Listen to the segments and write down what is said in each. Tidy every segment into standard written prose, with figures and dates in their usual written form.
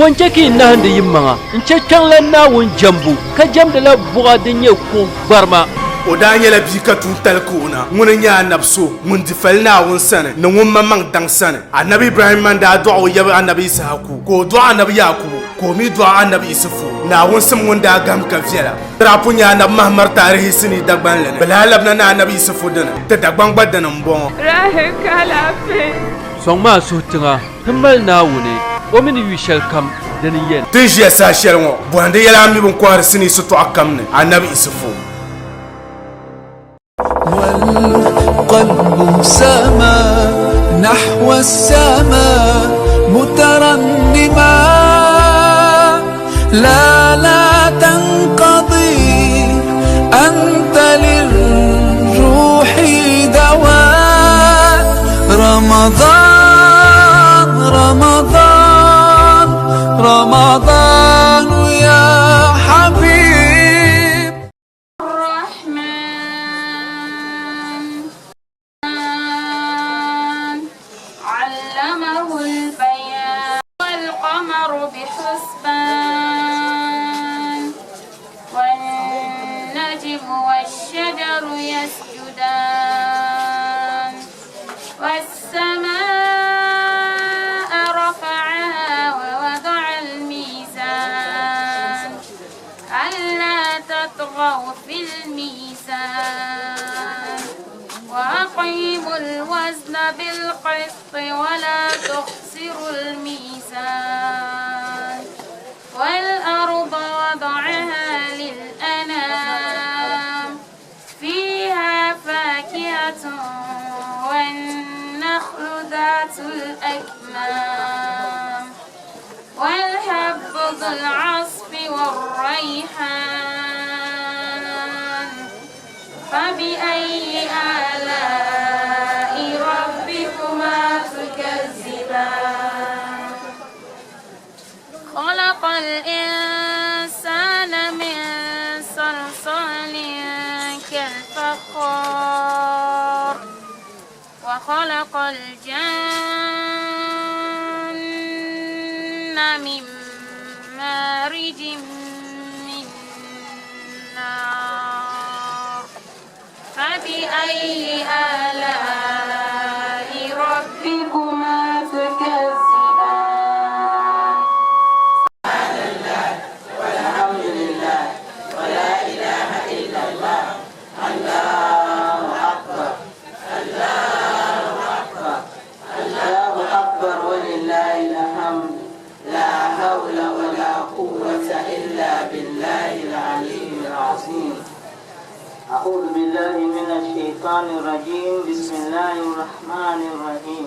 Bɔ n-chɛ ka yi nahindi yimaŋa n-chɛ kpiɔŋlan Naawuni jɛmbu, ka jɛmdila buɣa din nyɛ kuɣ gbarima? O daa nyɛla bia ka tuuntali ka o na. Ŋuni n-nyɛ anabi so ŋun di fali Naawuni sani ni ŋun maŋmaŋ daŋ sani. Anabi Ibrahimma n-daa dɔɣi o yaba anabi Yisahaku, ka o dɔɣi anabi Yaakubu, ka o mi dɔɣi anabi Isufu. Naawuni sim ŋun daa gahim ka viɛla. Di daa pun nyɛ anabi Mahamar taarihi sinii Dagbanli ni. Bɛ lahi labina ni anabi Isufu dini, ti Dagbaŋ gba dini m-bɔŋɔ. Rahi ka alaafee. Sɔŋmi a suhu tiŋa ti mali Naawuni, o mi ni yu shɛlikam dini yɛn. Ti ni ʒiya saha shɛli ŋɔ, bɔhindi yɛla a mi bɛ ni kɔhiri sinii sitɔɣu kam ni, Anabi Isufu. والقلب سما نحو السماء مترنما لا لا تنقضي أنت للروح دواء رمضان رمضان رمضان يا حبيب الرحمن علمه البيان والقمر بحسبان والنجم والشجر يسجدان والسماء رفعها ووضع الميزان ألا تطغوا في الميزان وأقيموا الوزن بالقسط ولا تخسروا الميزان والأرض وضعها للأنام فيها فاكهة والنخل ذات الأكمام والحب ذو العصف والريحان فبأي آلاء ربكما تكذبان خلق الإنسان من صلصال كالفخار وخلق الجن من مارج من نار فبأي آلاء ربكما تكذبان الله أكبر ولله الحمد لا حول ولا قوة إلا بالله العلي العظيم أعوذ بالله من الشيطان الرجيم بسم الله الرحمن الرحيم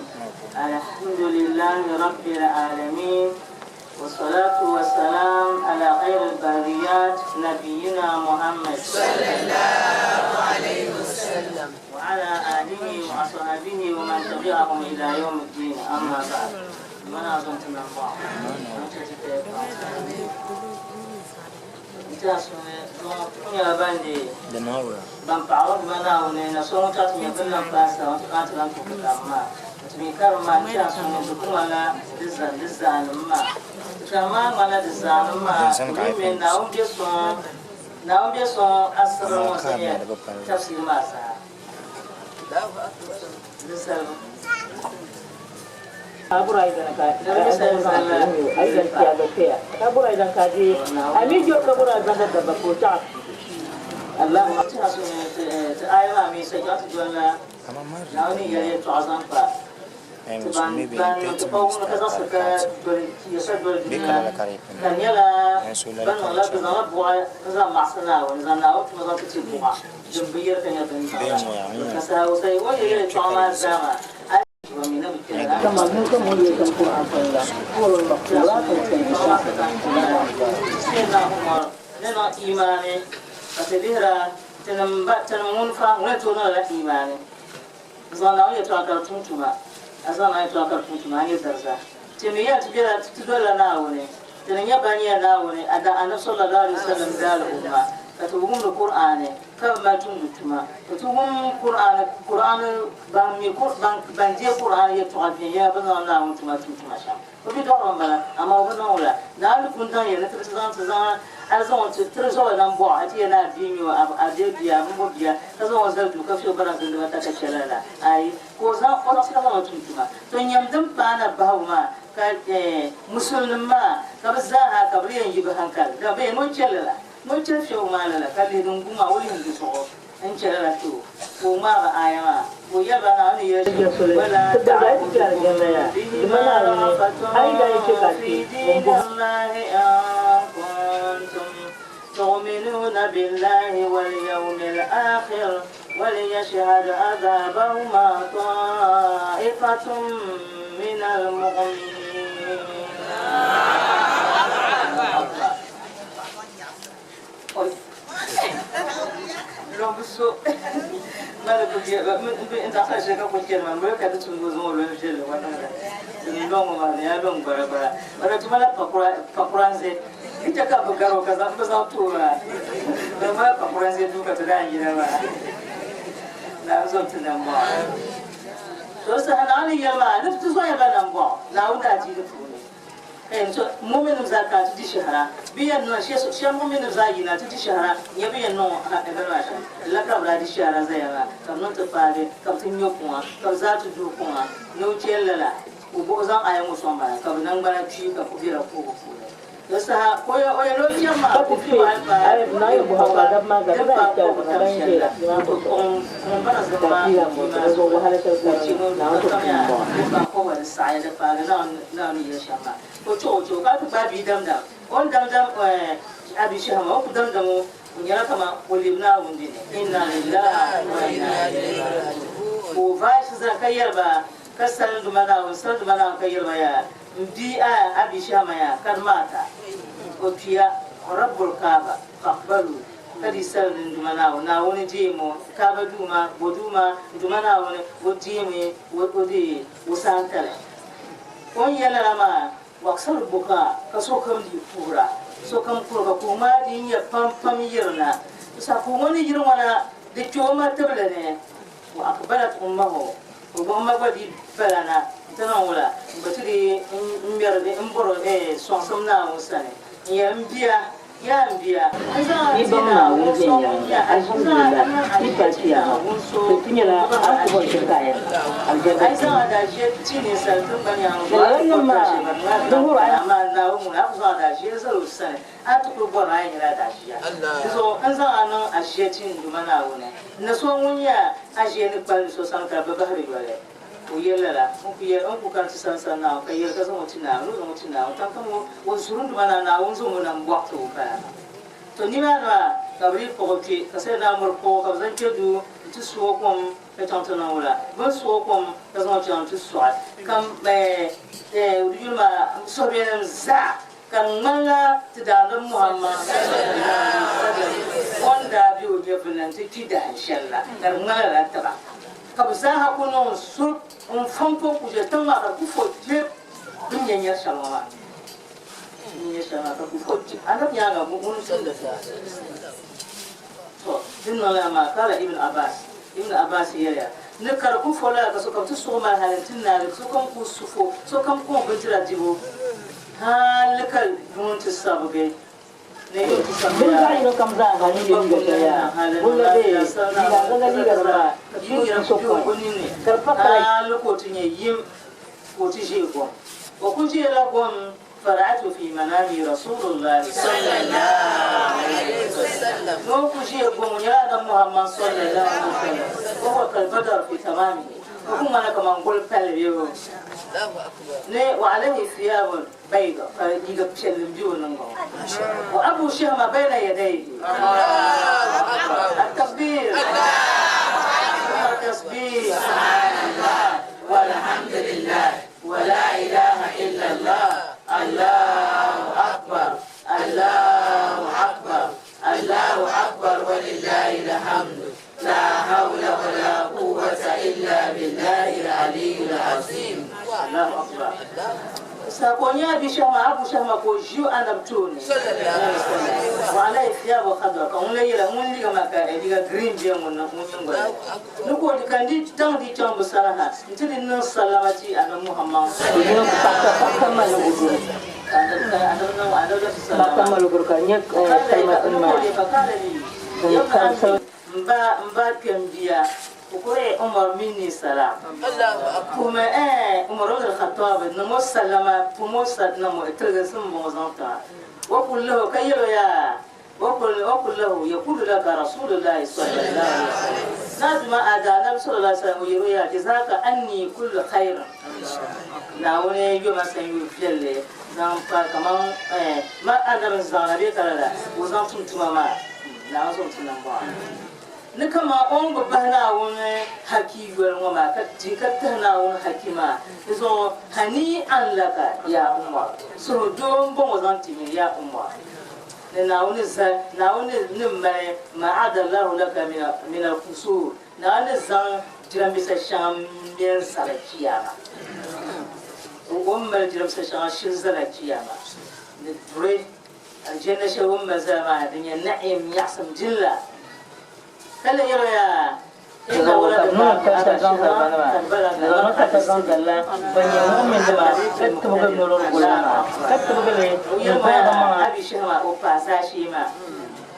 الحمد لله رب العالمين والصلاة والسلام على خير البريات نبينا محمد صلى الله عليه وسلم وعلى آله وأصحابه ومن تبعهم إلى يوم الدين أما بعد من أظن الله ban paɣaba bɛ Naawuni na so ŋun taɣi ti nyɛ bini lan paai sa ŋun ti kana ti lan tuhi karim maa ti mi karim maa n-chɛ a suŋ di ku ŋmanila di di zaanim maa ti karim maa ŋmanila di zaanim maa di mi Naawuni be suŋ Naawuni be suŋ asiri ŋɔ sa nyɛ tafsiri maa saha di zalibu. Ka ti wumdi Kur'aani ka bi mali tumdi tuma. Ka ti wum Kur'aani, Kur'aani ban mi ban ban deei Kur'aani yɛltɔɣa viɛnyɛla bɛ ni zaŋ Naawuni tuma tum tuma shɛm. O bi dɔɣiri m-bala, amaa o bi niŋ o la. Naawuni pun daŋ ya ni ti bi ti zaŋ ti zaŋ a zaŋ o ti tiri zɔba nambɔɣu, a ti yɛli ni a bia n-nyɛ o, a bia bia, a bimbo bia, ka zaŋ o zali duu ka fi o baranzindima ta ka chɛ lala. Aai, ka o zaŋ o ti ka zaŋ o tum tuma. To nyam din paai na bahigu maa ka musulinim maa ka bɛ zaaha ka bɛ di yɛn yi bɛ hankali, dama bɛ yɛn ni o chɛ lala. Ni o chɛ fiɛbu maa lala, ka lihi din gu maa, o lihim di zuɣu n-chɛ lala ti o, ka o ŋmaagi aaya maa, ka o yɛli ba, Naawuni ni yɛli shɛm, Wala ta'khudhukum bihima ra'fatun fi dini Allahi in kuntum tu'minuna billahi wal yawmil akhir waliyashhad 'adhabahuma ta'ifatun minal mu'minin. Muminim zaa ka ti di shɛhira, bɛ yɛn niŋ shɛm muminim zaa yina ti di shɛhira nyɛ bɛ yɛn niŋ bini maa shɛm. Lala ka bɛ daa di shɛhira zaya maa, ka bɛ niŋ ti paagi, ka bɛ ti ŋme kuŋa, ka bɛ zaa ti duhi kuŋa ni o chɛ lala, ka o buɣi zaŋ aya ŋɔ sɔŋ ba na, ka bɛ naŋgbana kpi ka ku bela kuhigu puuni. Di saha ka o yɛl o biɛri maa ka o kpi hal paai biŋkɔba din paai kɔbu tam shɛli la, ka o kpuɣi ŋun bana zuɣu maa bia maa zuɣu ka o chɛ ŋun ka kamya din paai kɔba di saɣiya di paagi Naawuni ni yɛli shɛm maa. Ka o chɛ o chɛ o ka ti gbaai bia damdam. O ni damdam Abishaham maa, o ku damdam o, o nyɛla kaman o lebi Naawuni dini. Inna lillahi wa inna ilayhi raji'un. Ka o vaai zani ka yɛli ba, Ka salinduma Naawuni, salinduma Naawuni ka yɛli ba yaa, M bia a Abishahama yaa, ka di maata, o kpiya, Rabbul Kaaba, faqbalu, ka di salindi n Duuma Naawuni, Naawuni deemi o, Kaaba Duuma, o Duuma, n Duuma Naawuni, o deemi o di o saantali. O ni yɛli lala maa, waksar bukaa, ka sokam dii puhira, sokam kuhira, ka kuhi maa dii nyɛ pam pam yirina. Di saha kuhi ŋɔ ni yiri ŋɔ na, di kpe o ma tibili ni, wa aqbalat ummahu, o gba o ma gba dii bala na nti niŋ wula, n-gba ti dii ŋmɛri bee m-bɔri sɔŋsim Naawuni sani n-yɛli, M bia, yaa m bia, n zaŋ a Yi ti baŋ Naawuni Naawuni so ŋun viɛnyɛliŋga, nyɛ a, n zaŋ a alhamdulillah, niŋ a yi pali ti chiyaama, Naawuni so to ti nyɛla ŋun gbubi a ni ku bɔri shɛli ka a yɛli, a aljanna yi zaŋ puuni. a daaʒia ti ninsal tiŋgbani yaŋ zuɣu, a Lala ti nim bɔri maa, daaʒia bari maa di wuhiri a. amaa Naawuni ŋuni a ku zaŋ a daaʒia zal o sani, a ti kul bɔri ni a yɛn nyɛla a daaʒia. Di zuɣu n zaŋ a niŋ a ʒia ti n Duuma Naawuni ni so ŋun nyɛ a ʒia ni kpalim so sani ka bi bahiri yoli. O yɛli lala, N ku yɛli, n ku kani ti sani sani Naawuni, ka yɛli ka zaŋ o ti Naawuni, o zaŋ o ti Naawuni, tam kam o zuri n Duuma Naawuni, Naawuni zaŋ o nam bɔɣi ti o pala. To nimaani maa ka bɛ dii kpuɣi o kpe, ka Sayyidina Umar kpuɣi o ka bɛ zaŋ kpe duu nti su o kom ka chaŋ ti niŋ wula. Bɛ ni su o kom ka zaŋ o chaŋ nti sɔɣi ka di yuli maa suhubiɛlim zaa ka di ŋmanila ti Daanab Muhammad o ni daa be o nyɛvili ni nti kpi dahin shɛli la, ka di ŋmani lala tiba. Ka bɛ zaaha ku niŋ n-suri n-fɔnfɔ n-ku ʒe tiŋ maa ka di ku fo jip bɛ ni yɛn nyari shɛli ŋɔ maa. Bɛ ni nya shɛli maa ka di ku fo jip. Anabi nyaaŋa ŋun n-tumdi To, di niŋ lala maa, Kala Ibn Abbas, Ibn Abbas yɛliya, Ni ka di ku fo lala ka sokam ti suɣi mali hali nti naagi, ka sokam ku su fo, sokam kɔŋ bindira dibu hali ka yuŋ ti sabigi. Ni yuŋ ti Bɛ ni zaɣ sabiya, yino kam zaa ha ni ye liiga shɛli yaa, ŋun la bee liiga zaŋ liiga nim maa ka bia n so be o pɔi ninni ka di pa kala hali ka o ti nyɛ yim ka o ti ʒe gom. O ku ʒeela gom Fara'atu fi manami Rasulullah sallallahu alayhi wa sallam. Ni o ku ʒiya gom o nyɛla Annabi Muhammad sallallahu alayhi wa sallam. Wa huwa kal badar fi tamamihi. O ku ŋmana kaman goli palli bee o ni wa alayhi thiyabun bayda ka liiga piɛlli m-be o niŋgbuŋ. Wa Abu Shahma bayna yadayhi. At-takbir. Thumma tasbih. Subhanallah walhamdulillah. Wa la ilaha illallah, Allahu akbar, Allahu akbar, Allahu akbar wa lillahi alhamdu, la hawla wa la quwwata illa billahi al-aliyyil azim. Allahu akbar. Sa ka o nya Abi Shahma, Abu Shahma, ka o ʒi o Anabi tooni, wa alayhi thiyabu khadra, ka ŋun la yɛla ŋun liiga maa ka liiga green be ŋun nyingoli ni, ni ka o di ka n di daŋ di chaŋ bɛ sani ha nti di niŋ sallama ti Anabi Muhammad. O nyɛ paɣa ka mali o duri. Ka Anabi niŋ Anabi la sallama. Paɣa ka mali o duri ka di nyɛ kalima Ka maa. ka kaala li, Din ya karisa. ammi, m ba kpɛm bia, Ukuri Umar minni salam. Puhimi eh Umar ibn al-Khattab niŋ o salama, puhimi o niŋ o tiliginsim m-bɔŋɔ zaŋ ti a. Wa kul lahu ka yɛl o yaa, wa kul wa kul lahu yakulu laka Rasulullahi sallallahu alaihi wasallam. Naa Duuma a daa Anabi sallallahu alaihi wasallam o yɛl o yaa jazaka anni kullu khairin. Naawuni yo ma sanyoo viɛlli zaŋ pa kaman eh ma Anabi n-zaŋ na bee ka lala ka o zaŋ tum tuma maa. Naawuni zaŋ ti nambɔɣu. Ni kaman o ni bi bahi Naawuni haki yoli ŋɔ maa ka di ka tahi Naawuni haki maa di zuɣu, Hani'an laka ya Umar, suhudoo m-bɔŋɔ zaŋ ti nyini ya Umar, ni Naawuni zali, Naawuni ni mali ma a'adda Allahu laka min al-qusuur, Naawuni ni zaŋ jirambisa shɛŋa m-me n-zali Chiyaama, o ni mali jirambisa shɛŋa shili zali Chiyaama ni duri. Aljanna shɛli o ni mali zali maa ni, di nyɛ na'im, nyaɣisim din la. Ka le yɛl o yaa, Inna walada Aba Shihra kad balaga marhala sinni. O yɛli ma yaa, Abi Shihra, o paai zaashee maa,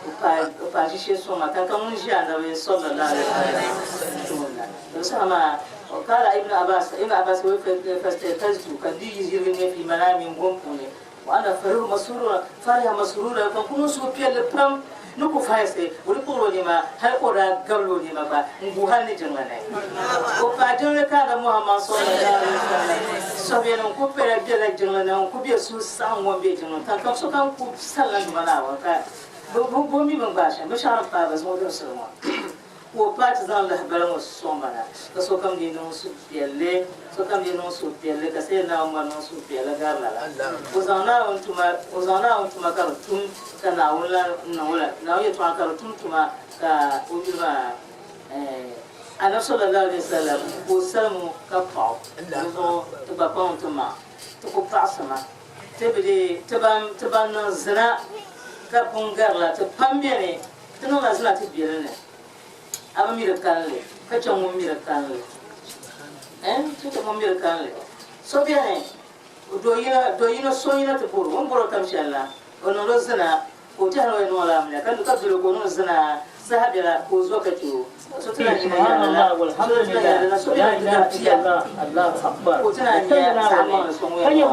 o paai ʒishee suŋ maa, ka ŋun ʒi Anabi sallallahu alaihi wasallam tooni la. Di saha maa, Qala Ibn Abbas, Ibn Abbas fastayqaztu, ka n dii yi yirigi n-nyɛ fi manami n gom puuni. Wa ana farihu masrura, fariha masrura, ka n ku niŋ suhupiɛlli pam ni ku fahisi o ni kpuɣir o nɛma, hal o daa gabili o nɛma gba n-gu hal ni jiŋli ni. O paai jiŋli ka Anabi Muhammad sallallahu alaihi wasallam sɔbiɛnim ku pala bela jiŋli ni n-ku be suhusaɣiŋgu m-be jiŋli ni kankam sokam ku salila Duuma Naawuni ka bɛ mi bɛ ni gbaai shɛm binshɛɣu din paai ba zuŋɔ dabisili ŋɔ. Ka o paai ti zaŋ lahibali ŋɔ sɔŋ ba na, ka sokam dii niŋ suhupiɛlli, sokam dii niŋ suhupiɛlli, ka Sayyidina Umar niŋ suhupiɛlli gari lala. O zaŋ Naawuni tuma, o zaŋ Naawuni tuma ka di tum, ka Naawuni lan niŋ o la Naawuni yɛltɔɣa ka di tum tuma, ka o yuli maa eh, Anabi sallallahu alayhi wa sallam, ka o salim o ka paɣ o. Di zuɣu ti gba kpaŋ ti maŋa, ti ku paɣisi ma. Ti bi dii, ti ban, ti ban niŋ zina ka pun gari la, ti pam beni. Ti niŋla zina ti biɛli ni, a bi mi di kalinli ka chɛ ŋun mi di kalinli. Ɛn, ti chɛ ŋun mi di kalinli. So beni, do yino, do yino, so yino ti bɔr o, o ni bɔr o tam shɛli la, o niŋd o zina, ka o tɛhi ni o yɛn niŋ o la amiliya, ka ka dol o ka o niŋ zina saha biɛla ka o zo ka chɛ o. So ti na nya yɛlli la, so ti na nya yɛlli la, so beni ti gari pia, ka o ti na nya zaɣ maŋli so ŋun yɛn niŋ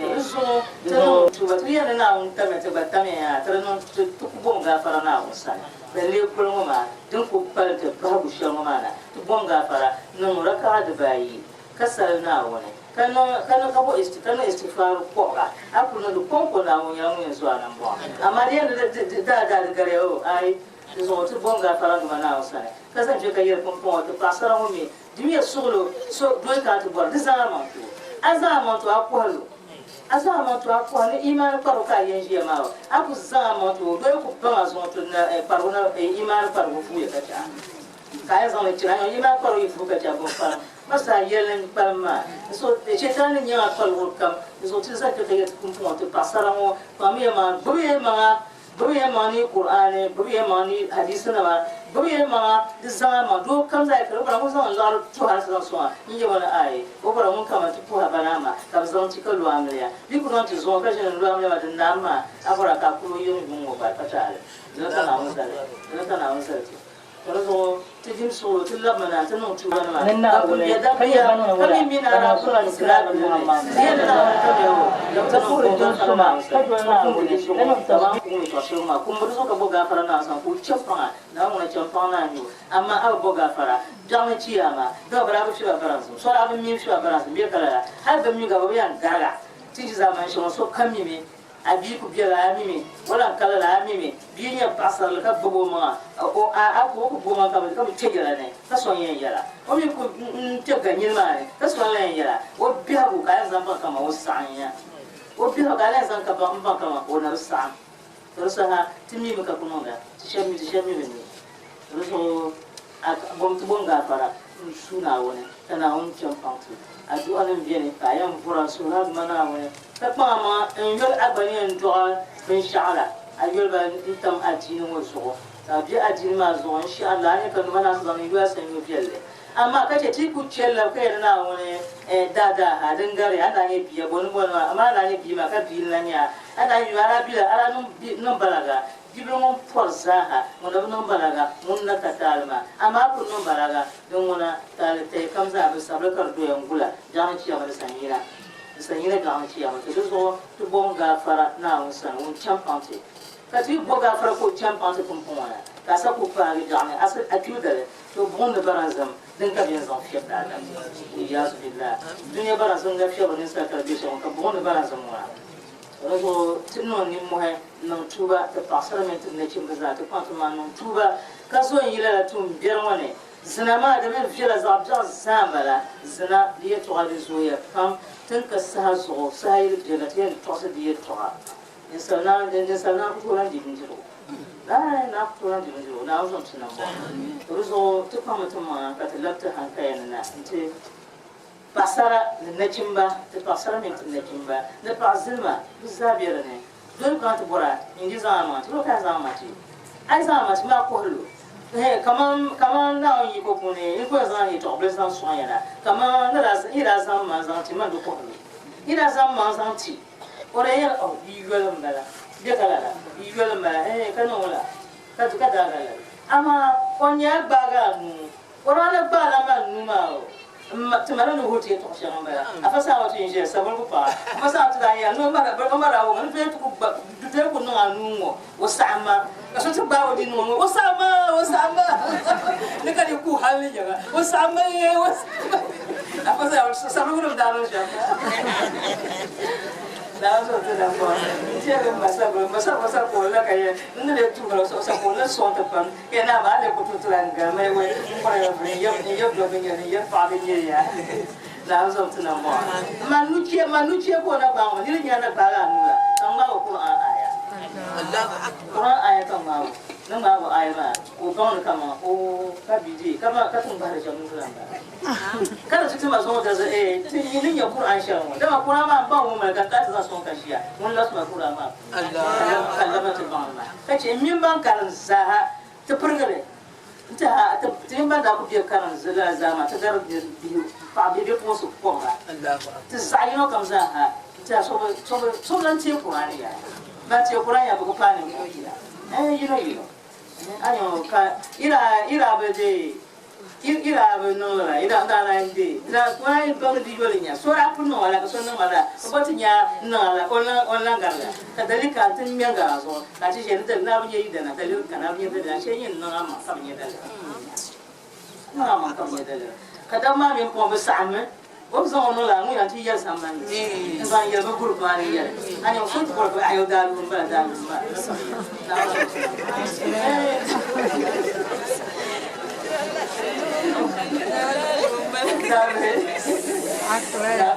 li. Di zuɣu Ti niŋ tuuba, ti yɛli ni Naawuni tamya, ti gba tamya yaa, ti di niŋ ti ku bom gaafara Naawuni sani. Bɛn leei kuli ŋɔ maa, din ku pali ti bahigu shɛli ŋɔ maa na, ti bom gaafara niŋ raka'a dibaayi, ka sali Naawuni, ka niŋ ka niŋ ka bo isti ka niŋ istigfaaru kɔbiga, a ku niŋ di kɔŋko Naawuni nyɛla ŋun yɛn zo a nambɔɣu. Amaa di yɛn di di daadaa di gariya o, aai, di zuɣu ti bom gaafara Duuma Naawuni sani, ka zaŋ chɛ ka yɛli pumpɔŋɔ ti paɣisara ŋɔ mi, Dimiya suɣilo so doli ka a ti bɔri, di zaŋ a maŋ ti o. A zaŋ a maŋ ti o, a kɔhi li o. A zaŋ a maŋ ti o, a kɔhi ni imaani kparigu ka a yɛn ʒiya maa o. A ku zaŋ a maŋ ti o, doli ku baŋ a zuŋɔ ti na kparigu na imaani kparigu vuuya ka chɛ a. Ka a yɛn zaŋ li chani a nyɔŋ imaani kparigu yi vuui ka chɛ a bini kpalim. Masa a yɛli n kpalim maa. N so Shetani ni nyaŋ a kpaliguri kam. Di zuɣu ti zaŋ kpe ka yɛli ti pumpɔŋɔ ti paɣisara ŋɔ kpaŋmiya maŋa gbibi ya maŋa. Gbibi ya maŋa ni Kur'aani, gbibi ya maŋa ni hadiisinima, gbibi ya maŋa di zaŋ a maŋ doo kam zaa yi kari o bɔra ŋun zaŋ liɣiri tuhi a ti zaŋ sɔŋ a n-yɛ ba ni aai o bɔra ŋun kama ti puhi a ba naa maa ka bɛ zaŋ ti ka lo amiliya bɛ ku zaŋ ti zuŋɔ ka ʒini n-lo amiliya maa di naam maa a bɔra ka a kuli o yiŋ yuŋ ŋɔ gba ka taali dini ka Naawuni zali dini ka Naawuni zali ti. Ka di zuɣu ti dim suɣulo, ti labimi na ti niŋ tuubanima, Ni ka Naawuni, kul be ka nyɛ dabiya, ban niŋ ka wula, mi mi ni ka a daa niŋ pun sura sila ni bili ni. Muhammad. Di yɛn ni Naawuni ka be o, ka Ka ti niŋ puhiri o dun gaafara suma, Naawuni ka sani. doli Ka kumbu Naawuni, di ka zuɣu, niŋ ka tasbiih. kum tɔɣisiri ŋɔ maa. Kumbu di zuɣu ka bo gaafara Naawuni sani, ka o chɛ paŋa, Naawuni ŋuna chɛ paŋ ni a nyu, amaa a bi bo gaafara. Biɛɣuni chiyaama, dama bɛ daa bi fiɛba baranzim, so daa bi mi n-fiɛba baranzim bee ka lala, hal bɛ mi gba bɛ bi yɛn gariga. Ti ʒi zaamani shɛli ŋɔ, so kam mimi. A bia ku biɛla, a mimi, wala n kali la, a mimi, bia nyɛ paɣasarili ka gbubi o maŋa, o a a ku o ku gbubi o maŋa ka bi ka bi kpe yɛla ni ka so n yɛn yɛla, o mi ku n kpe ga nyini maa ni ka so n lahi yɛla, o biɛhigu ka a yɛn zaŋ baŋ kaman o saɣim ya, o biɛhigu ka a lahi zaŋ ka baŋ n baŋ kaman o na bi saɣim. To di saha ti mimi ka ku niŋda, ti shɛba mi ti shɛba mi bi mi. Di zuɣu a bom ti bom gaafara. n su Naawuni ka Naawuni chɛ m-paŋ ti. Aduanim beni ka a yɛn vura n-suhiri a Duuma Naawuni, ka kpaŋ a maŋa n-yoli a gba ni yɛn dɔɣi binshɛɣu la, a yoli ba n-tam adiini ŋɔ zuɣu. Ka a be adiini maa zuɣu, n shihi Allah, a ni ka numa na zaŋ n-yo a sanyo viɛlli. Amaa ka chɛ ti yi kul chɛli la ka yɛli Naawuni, Eh, daadaa ha, din gari a daa nyɛ bia, bɔ ni bɔni maa, amaa a daa nyɛ bia maa ka bia n-lan nyɛ a. A daa nyɛ bia maa, a daa bila, a daa niŋ balaga. Bibila ŋun pɔri zaaha, ŋun na bi niŋ balaga, ŋun na ka taali maa. Amaa a kul niŋ balaga, din ŋuna, taali tɛhi kam zaa bi sabili ka di doya n-gula biɛɣuni chiyama ni sanyina. Di sanyina biɛɣuni chiyama. To di zuɣu ti bom gaafara Naawuni sani ŋun cham paŋ ti. Ka ti yi bo gaafara ka o cham paŋ ti pumpɔŋɔ na, ka a sa ku paagi biɛɣuni a kpibu dali, to buɣim ni baranzim din ka bɛ yɛn zaŋ fiɛbi daadam. Wal-iyazu billah. Dunia baranzim na fiɛbiri ninsal ka di be shɛm ŋɔ, ka buɣim ni baranzim ŋuna. Di zuɣu ti niŋ nimmohi n-niŋ tuuba ti paɣisara mini ti nachimba zaa, ti kpaŋ ti maŋ niŋ tuuba ka zo n-yi lala tuun biɛri ŋɔ ni. Zina maa di mi viɛla zaɣ biɛɣu zaa m-bala. Zina di yɛtɔɣa di zooya pam. Ti ni ka saha zuɣu, saha yi di be ka ti yɛn tɔɣisi di yɛtɔɣa. Ninsal naa ku tooi lan di bindirigu. Lahi naa ku tooi lan di bindirigu, Naawuni zaŋ ti nambɔɣu. Di zuɣu ti kpaŋmi ti maŋa ka ti labi ti hankaya ni na nti Paɣasara ni nachimba, ti paɣasara mini ti nachimba ni paɣ zilima, bɛ zaa be di ni. Doli ka ti bɔra, nyin di zaŋ a maŋ ti, bɔ ka a zaŋ ma ti? A yi zaŋ a ma ti maa kɔhi lu. Ɛhɛ, kaman, kaman Naawuni yiko puuni, n ku yɛn zaŋ n yɛtɔɣ bili zaŋ sɔŋ ya la, kaman ni daa, yi daa zaŋ ma zaŋ ti ma di kɔhi lu. Yi daa zaŋ ma zaŋ ti, o daa yɛli, Oh, yi yoli m-bala. Bɛ ka lala, yi yoli m-bala, ɛhɛ, ka niŋ o la, ka, ka daagi a lala. Amaa o nya gbaagi a nuu. O daa na gbaala ma n nuu maa o m-ma ti ma ni ni wuhi ti yɛtɔɣ shɛŋa m-bala. Afa Saawatu n-ʒiya, Savelugu paɣa. Afa Saawatu daa yɛli ni o ma daa wuhi ma ni doya ti ku gba, di doya ku niŋ a nuu ŋ-ŋɔ, o saɣim ma. Ka so ti gbaai o di niŋ o ŋ-ŋɔ, o saɣim ma, o saɣim ma. Ni ka di kuhi hal ni nyɛma, o saɣim ma ee, o saɣim ma. Afa Saawatu, Savelugu nim daa niŋ shɛm. Daa zo ti na bɔri n-teeri m ma Savelugu, m ma Savelugu sakooni la ka yɛli, n ni lee tuui ba, o sakooni la sɔŋ ti pam. Kɛ naa maa lee ku tooi ti lan gari mali wɛ n-kɔri ya vuri n yab dɔbba nyɛ ni n yab paɣaba nyɛ ya. Naawuni zaŋ ti na m-bɔŋɔ. Ma nuchee, ma nuchee ka o na gbaag ma, niri nya na gbaag a nuu la, ka n ŋmaag o Kur'an aaya. Kur'an aaya ka n ŋmaag o. Ni ŋmaag o aaya maa, ka o baŋ ni kaman o ka bi deei, ka ka ti ni gbahiri shɛm nuhi la m-bala. Ka di ti ti ma zuŋɔ dali eh, ti yi ni nya Kur'an shɛli ŋɔ, dama Kur'an maa m baŋ ŋun mali ka n ka ti zaŋ sɔŋ ka ʒiya, ŋun labisi ma Kur'an maa puuni. Ka labina ti baŋ li maa. Ka chɛ m mini ban karim zaaha ti pirigili nti ha ti mini ban daa kuli be karim lala zaa maa ti gari bihi paɣa bihi bipuɣinsi kɔbiga ti zaɣ yino kam zaa ha nti ha so bi lan teei Kur'aani yaha. Ban teei Kur'aani yaha bɛ ku paai ninvuɣ pia. Ɛɛn yino yino. A nya ŋɔ ka yi daa bi deei Yi daa bi niŋ lala, yi daa naan deei. Di daa ku naan baŋ di yoli nya. So daa pun niŋ a la, ka so niŋ ma la. O gba ti nya n-niŋ a la, ka o lan gari la. Ka daliri ka ti ŋme n-gari a zuɣu, ka a ti ʒiya ni daliri naa bi nya yi dana, daliri ka naa bi nya daliri, ashee nyin niŋ amaŋ ka bi nya daliri. Niŋ amaŋ ka bi nya daliri. Ka dabba maa mini pɔŋ bi saɣimmi. O bi zaŋ o niŋ la ŋun yɛn ti yɛli sambani ni n-zaŋ yɛli bɛ group maa ni yɛli a nya so ti bɔri bɛ ayo daaluu m-bala daaluu m-bala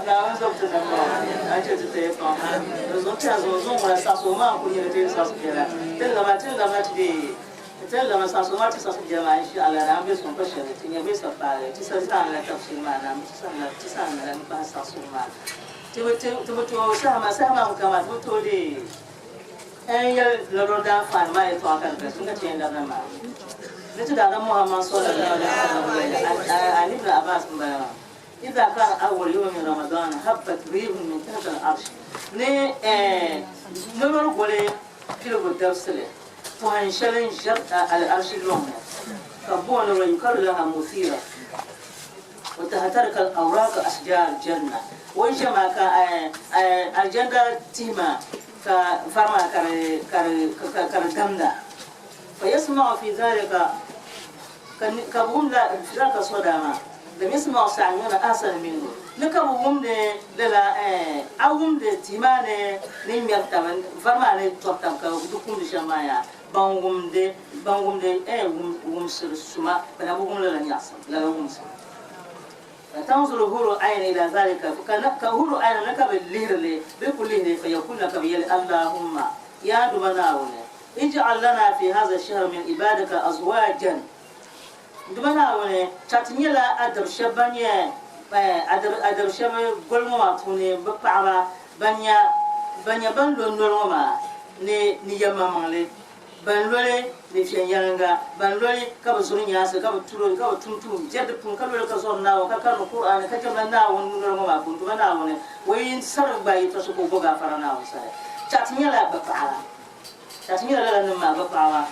Naawuni zɔbu ti nam maa a chɛ ti taya pam di zuɣu ti zuɣu zuŋ ŋuna saɣisi o maa n-kuli nyɛla ti yɛn saɣisi biɛla ti ni lama ti ni lama ti dee Ti ni lama saɣisigu maa ti saɣisi biɛla maa insha Allah ni a ni be suŋ pa shɛli ti nya bɛ sa paagi ti sa zaani la tafsir maa ni a mi ti sa ni ti sa ni lan pahi saɣisigu maa ti bi ti bi tooi saha maa saha maa mi ka maa ti bi tooi deei n yɛli lɔrɔ daanfaani maa yɛltɔɣa ka di galisi n ka ti yɛn labina maa ni ti daadam Muhammad sallallahu alaihi wasallam yɛli Ali ibn Abbas n bala maa idha kana awwal yawm min Ramadan habbat rihun min tahta al-arsh ni lɔrɔ goli piligu dabisili Pɔhim shɛli n-ʒiri al'arshi lɔŋ ni, ka booni wa yukalu laha muthira wa tahatarika al-awraq ashjar al-janna. O yi ʒe maa ka alijanda tihi maa ka vari maa ka di damda. Fa yasma'u fi zalika ka bɛ wum zalika soda maa, lam yasma'u sami'una ahsana minhu, ni ka bɛ wumdi lala a wumdi tihi maa ni ni ŋmɛri taba vari maa ni tɔri taba ka di kumdi shɛm maa yaa ban wumdi ban wumdi wumsiri suma bɛ na bi wum lala nyaɣisim lala wumsim. Fa tanzuru huru ayn ila zalika ka huru ayn ni ka bɛ lihiri li bɛ ku lihiri fa yakulna ka bɛ yɛli Allahumma yaa Duuma Naawuni ij'al lana fi haza shahr min ibadika azwajan. N Duuma Naawuni, chɛ ti nyɛla a dab shɛb ban nyɛ a dab shɛb goli ŋɔ maa puuni bɛ paɣiba ban nya ban nyɛ ban lo noli ŋɔ maa ni ni yɛlimaŋmaŋli, ban loli ni viɛnyɛliŋga, ban loli ka bi zuri nyaansi, ka bi turi, ka bi tum tuun biɛri di puuni, ka loli ka zɔri Naawuni, ka karindi Kur'aani, ka jɛmda Naawuni noli ŋɔ maa puuni. Duuma Naawuni, o yi sari gba yi tɔsi ka o bo gaafara Naawuni sani. Chɛ ti nyɛla bɛ paɣiba. Ka ti nyɛla lala nim maa bɛ paɣaba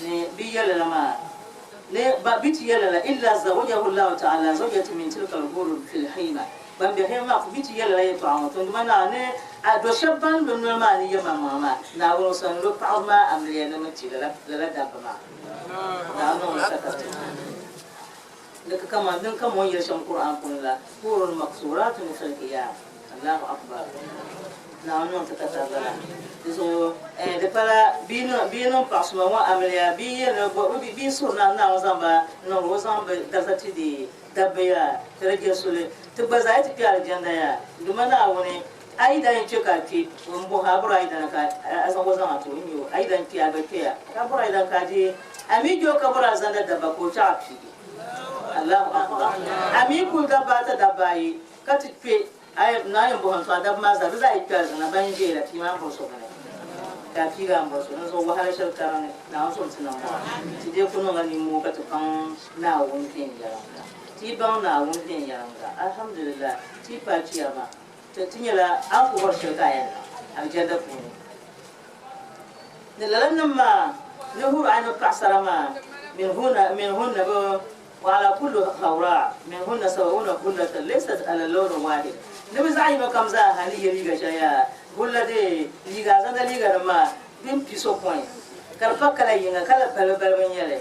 ni bi yɛ lala maa ni ba bi ti yɛ lala illa zawajahu Allahu ta'ala zawjati min tilka al-hurul fil hima ban be hima maa ku bi ti yɛ lala yɛltɔɣa ŋɔ to dama naa ni a do shɛba ban lo noli maa ni yɛ maŋmaŋa maa Naawuni o sani lo paɣaba maa amiliya ni mi ti lala lala dabba maa Naawuni niŋ li sakati ni ka kaman din kam o ni yɛli shɛm Qur'an puuni la hurun maqsuratun fil khiyam Allahu akbar Naawuni niŋ ti ka tarili la di zuɣu eh, di pala bia niŋ bia niŋ paɣa suma ŋɔ amiliya bia yɛli ni bo bi bia suhuri na Naawuni zaŋ ba niŋ o zaŋ bi darisa ti di dabba yaa ti di je suli ti gba zaa yi ti kpe alijanda yaa Duuma Naawuni a yi dan kpe ka a kpe n bɔhi a bɔri a yidana ka a zaŋ o zaŋ a ti o n nya o a yi dan kpe a gba kpeya ka a bɔri a yidana ka a deei a mi je o ka bɔri alizanda dabba ka o chaɣ a piigi Allahu akbar a mi kuli dabba ata dabba ayi ka ti kpe a yi naa yɛn bɔhim tɔ a dabba maa zaa bɛ zaa yi kpe alizanda ban ʒeya la pii maa m-bɔri so bini ka a piigi a ni bɔri so dinzuɣu wahala shɛli ka di ni Naawuni so n-ti niŋ maa ti dee ku niŋla nimmoo ka ti baŋ Naawuni viɛnyɛliŋga ti yi baŋ Naawuni viɛnyɛliŋga alhamdulillah ti yi paai Chiyaama ti ti nyɛla a ni ku bɔri shɛli ka a yɛn niŋ alijanda puuni ni lala nim maa ni huri a ni paɣasara maa minhunna minhunna bi wa ala kulli hawra minhunna sab'una hullatan laysat ala lawnin wahid ni bi zaɣ yino kam zaa ha ni yɛ liiga shɛli yaa hulla dee liiga azanda liiga nim maa din pi so pɔin ka di pa kala yinga kala balibu balibu n nyɛli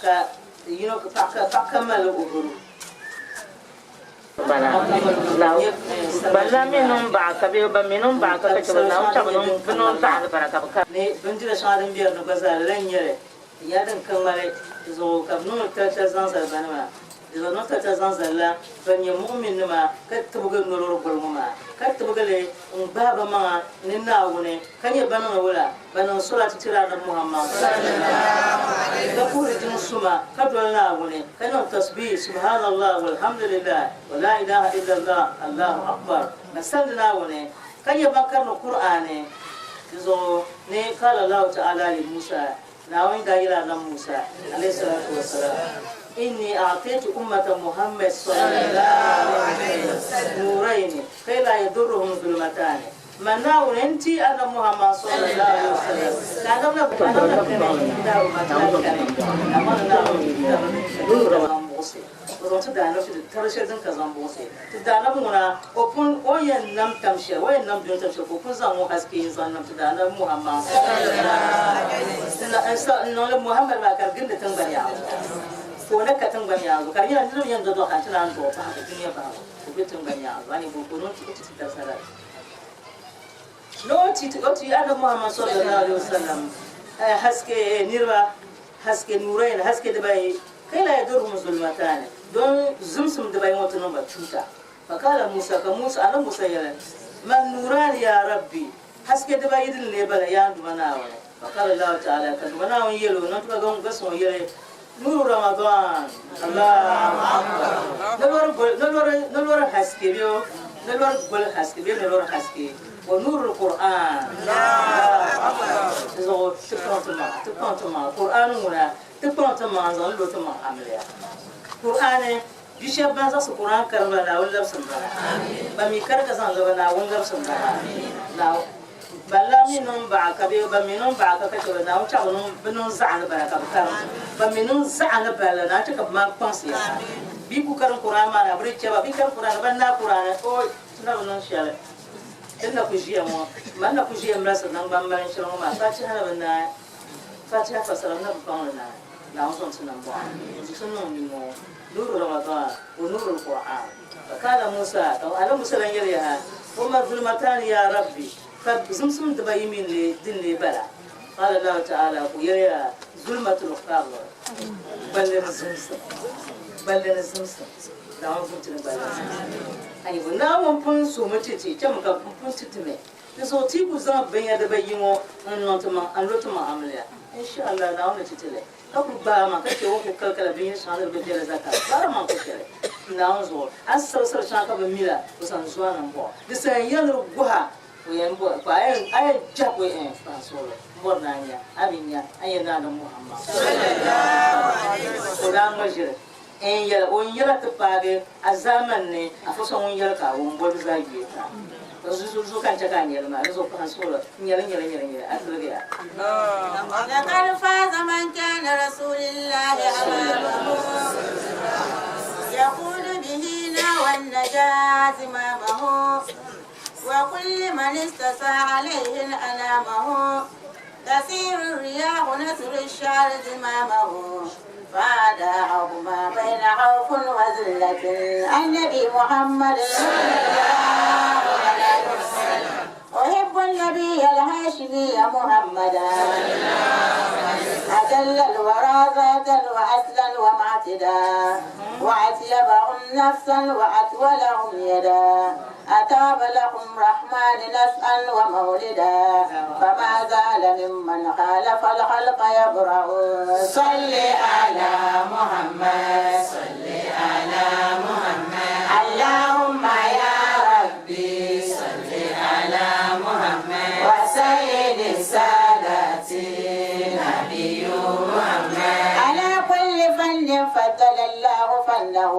ka yino paɣa kam mali o huru Bala, ban la mi niŋ baɣa ka bɛ ban mi niŋ baɣa ka ka chɛ bɛ Naawuni chaɣ bɛ niŋ zaɣa ni bara ka bɛ ka. Ni bindira shɛŋa din be di ni gba zaa lala n-nyɛ li, di nyɛla din ka ŋmali, di zuɣu ka bɛ niŋ li talitali zaŋ zali banima, di zuɣu niŋ talitali zaŋ zali la ban nyɛ muɣuminnima ka tibigi nolɔri goli ŋɔ maa, ka tibigi li n-gbahi bɛ maŋa ni Naawuni, ka nyɛ ban niŋdi wula? Ban niŋ solati tiri Anabi Muhammad, ka puhiri jiŋ suma, ka doli Naawuni, ka niŋ tasbih, Subhanallah walhamdulillah, wa la ilaha illallah, Allahu akbar, ka salindi Naawuni, ka nyɛ ban karindi Kur'aani. Di zuɣu ni qala Allahu ta'ala li Musa, Naawuni daa yɛli Anabi Musa, alayhi salatu wa salam, Inni a'taytu ummata Muhammad sallallahu alayhi wa sallam nurayni kay la yadurruhum zulumatani. Man Naawuni n-ti Annabi Muhammad sallallahu alaihi wasallam ka Annabi na Annabi na kani n-daa ba ti daa kani amaa ni Naawuni daa bi din ka zaŋ buɣisi o zaŋ ti Daannabi ti tari shɛli din ka zaŋ buɣisi ti Daannabi ŋuna o pun o ni yɛn nam tam shɛli o yɛn nam dunia tam shɛli ka o pun zaŋ ŋɔ haske n-zaŋ nam ti Daannabi Muhammad n niŋli Muhammad maa ka di gindi tiŋgbani yaɣa ka o na ka tiŋgbani yaɣa zuɣu ka di nyɛla niriba yɛn dɔdɔ ka n ti naan dɔɣi bahigu dunia bahigu ka o be tiŋgbani yaɣa zuɣu a ni bo ka o niŋ ti o ti ti darisa lala. Ni o ti o ti Annabi Muhammad sallallahu alaihi wasallam haske niriba haske nurayn haske dibayi kai la yadurhum zulmatani don zimsim dibayi ŋɔ ti niŋ ba chuuta. Fakala Musa ka Musa Annabi Musa yɛli man nurani ya Rabbi haske dibayi din lee bala yaa n Duuma Naawuni. Fakala Allahu ta'ala ka Duuma Naawuni yɛli o niŋ ti ba ga suŋ yɛli Nuru Ramadan Allahu Akbar ni lɔri haske bɛ ni lɔri goli haske bɛ ni lɔri haske wa nuru Qur'an Allahu Akbar di zuɣu ti kpaŋ ti maŋa ti kpaŋ ti maŋa Qur'an ŋuna ti kpaŋ ti maŋa n zaŋ lo ti maŋ amiliya Qur'ani bia shɛba ban zaɣisi Qur'an karim la Naawuni labisi m bala ban mi kari ka zaŋ laba Naawuni labisi m bala Naawuni Ban la mi niŋ baɣa ka bɛ ban mi niŋ baɣa ka ka chɛ ba Naawuni chaɣ bɛ niŋ zaɣa ni bala ka bɛ karim ban mi niŋ zaɣa ni bala la Naawuni chɛ ka bɛ maan kpaŋsi ya bɛ yi ku karim Kur'an maa na bɛ di chɛ ba bɛ yi karim Kur'an ban naai Kur'an oi ti na bi niŋ shɛli ti ni na ku ʒiya ŋɔ man na ku ʒiya m-malisiri naŋgban mali shɛli ŋɔ maa Fatiha na bi naai Fatiha fasara n na bi baŋ li naai Naawuni zaŋ ti nambɔɣu ti niŋ nimmoo Nuru Ramadan wa nuru Qur'an Fakala Musa ka Annabi Musa lan yɛli yaha, O ma zulmatani ya Rabbi, ka zimsim dibayi mi n-lee din lee bala? Qala Allahu ta'ala ka o yɛli yaha, Zulmatul qabr, gballi ni zimsim, gballi ni zimsim, Naawuni pun ti ni gballi ni zimsim. Ayi bo, Naawuni pun suhimi ti ti, chɛmi ka m pun ti ti mi. Di zuɣu ti ku zaŋ binyɛr dibayi ŋɔ n-niŋ ti maŋ, n-lo ti maŋ amiliya. Insha-Allah Naawuni ni ti ti li. Ka kul gbaai ma ka chɛ o ni kul kalikala binyɛr shɛŋa ni di bi viɛla zaa ka gbaari ma n-ku chɛ li. Naawuni zuɣu, a ni sabisab shɛŋa ka bɛ mi la, o sani zuɣu a ni m-bɔɣ. Di saha n yɛli ni di guh a, o yɛn bɔri ka a yɛn a yɛn jɛhi ka o yɛn kpahi suɣili m-bɔri ni a nya a mi nya a ni yɛn naai ni Muhammad. O daa ŋma ʒiri n yɛli o ni yɛla ti paagi a zaamani ni a fo so ŋun yɛli ka a wum bolibu zaa yuya ka ka zuɣu ka n chɛ ka a nyɛli maa di zuɣu pahi n suɣili n nyɛli nyɛli nyɛli nyɛli a tiligi ya. لقد فاز من كان رسول الله أمامه يقول به نوى النجاة زمامه وكل من استسى عليه أنامه تسير الرياح نسر الشعر زمامه فداعهما بين خوف وذلة النبي محمد أحب النبي الهاشمي محمدا أجل الورى ذاتا وأسلا ومعتدا وأطيبهم نفسا وأطولهم يدا أتاب لهم رحمن نسأا ومولدا فما زال ممن خالف الخلق يبرأ صل على محمد صل على محمد اللهم يا ربي صل على محمد وسيد السادات نبي محمد على كل فن فضل الله فنه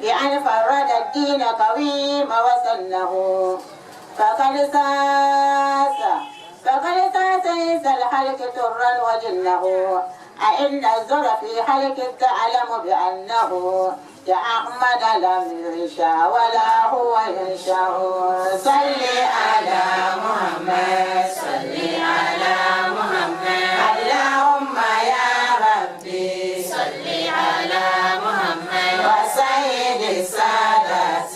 بأن فرد الدين قويم وسنه فقد ساس فقد ساس إنس الحلق ترا وجنه أئن الزر في حلق تعلم بأنه يا أحمد لم ينشأ ولا هو ينشأ صل على محمد صل على محمد اللهم يا ربي صل على محمد وسيد السادات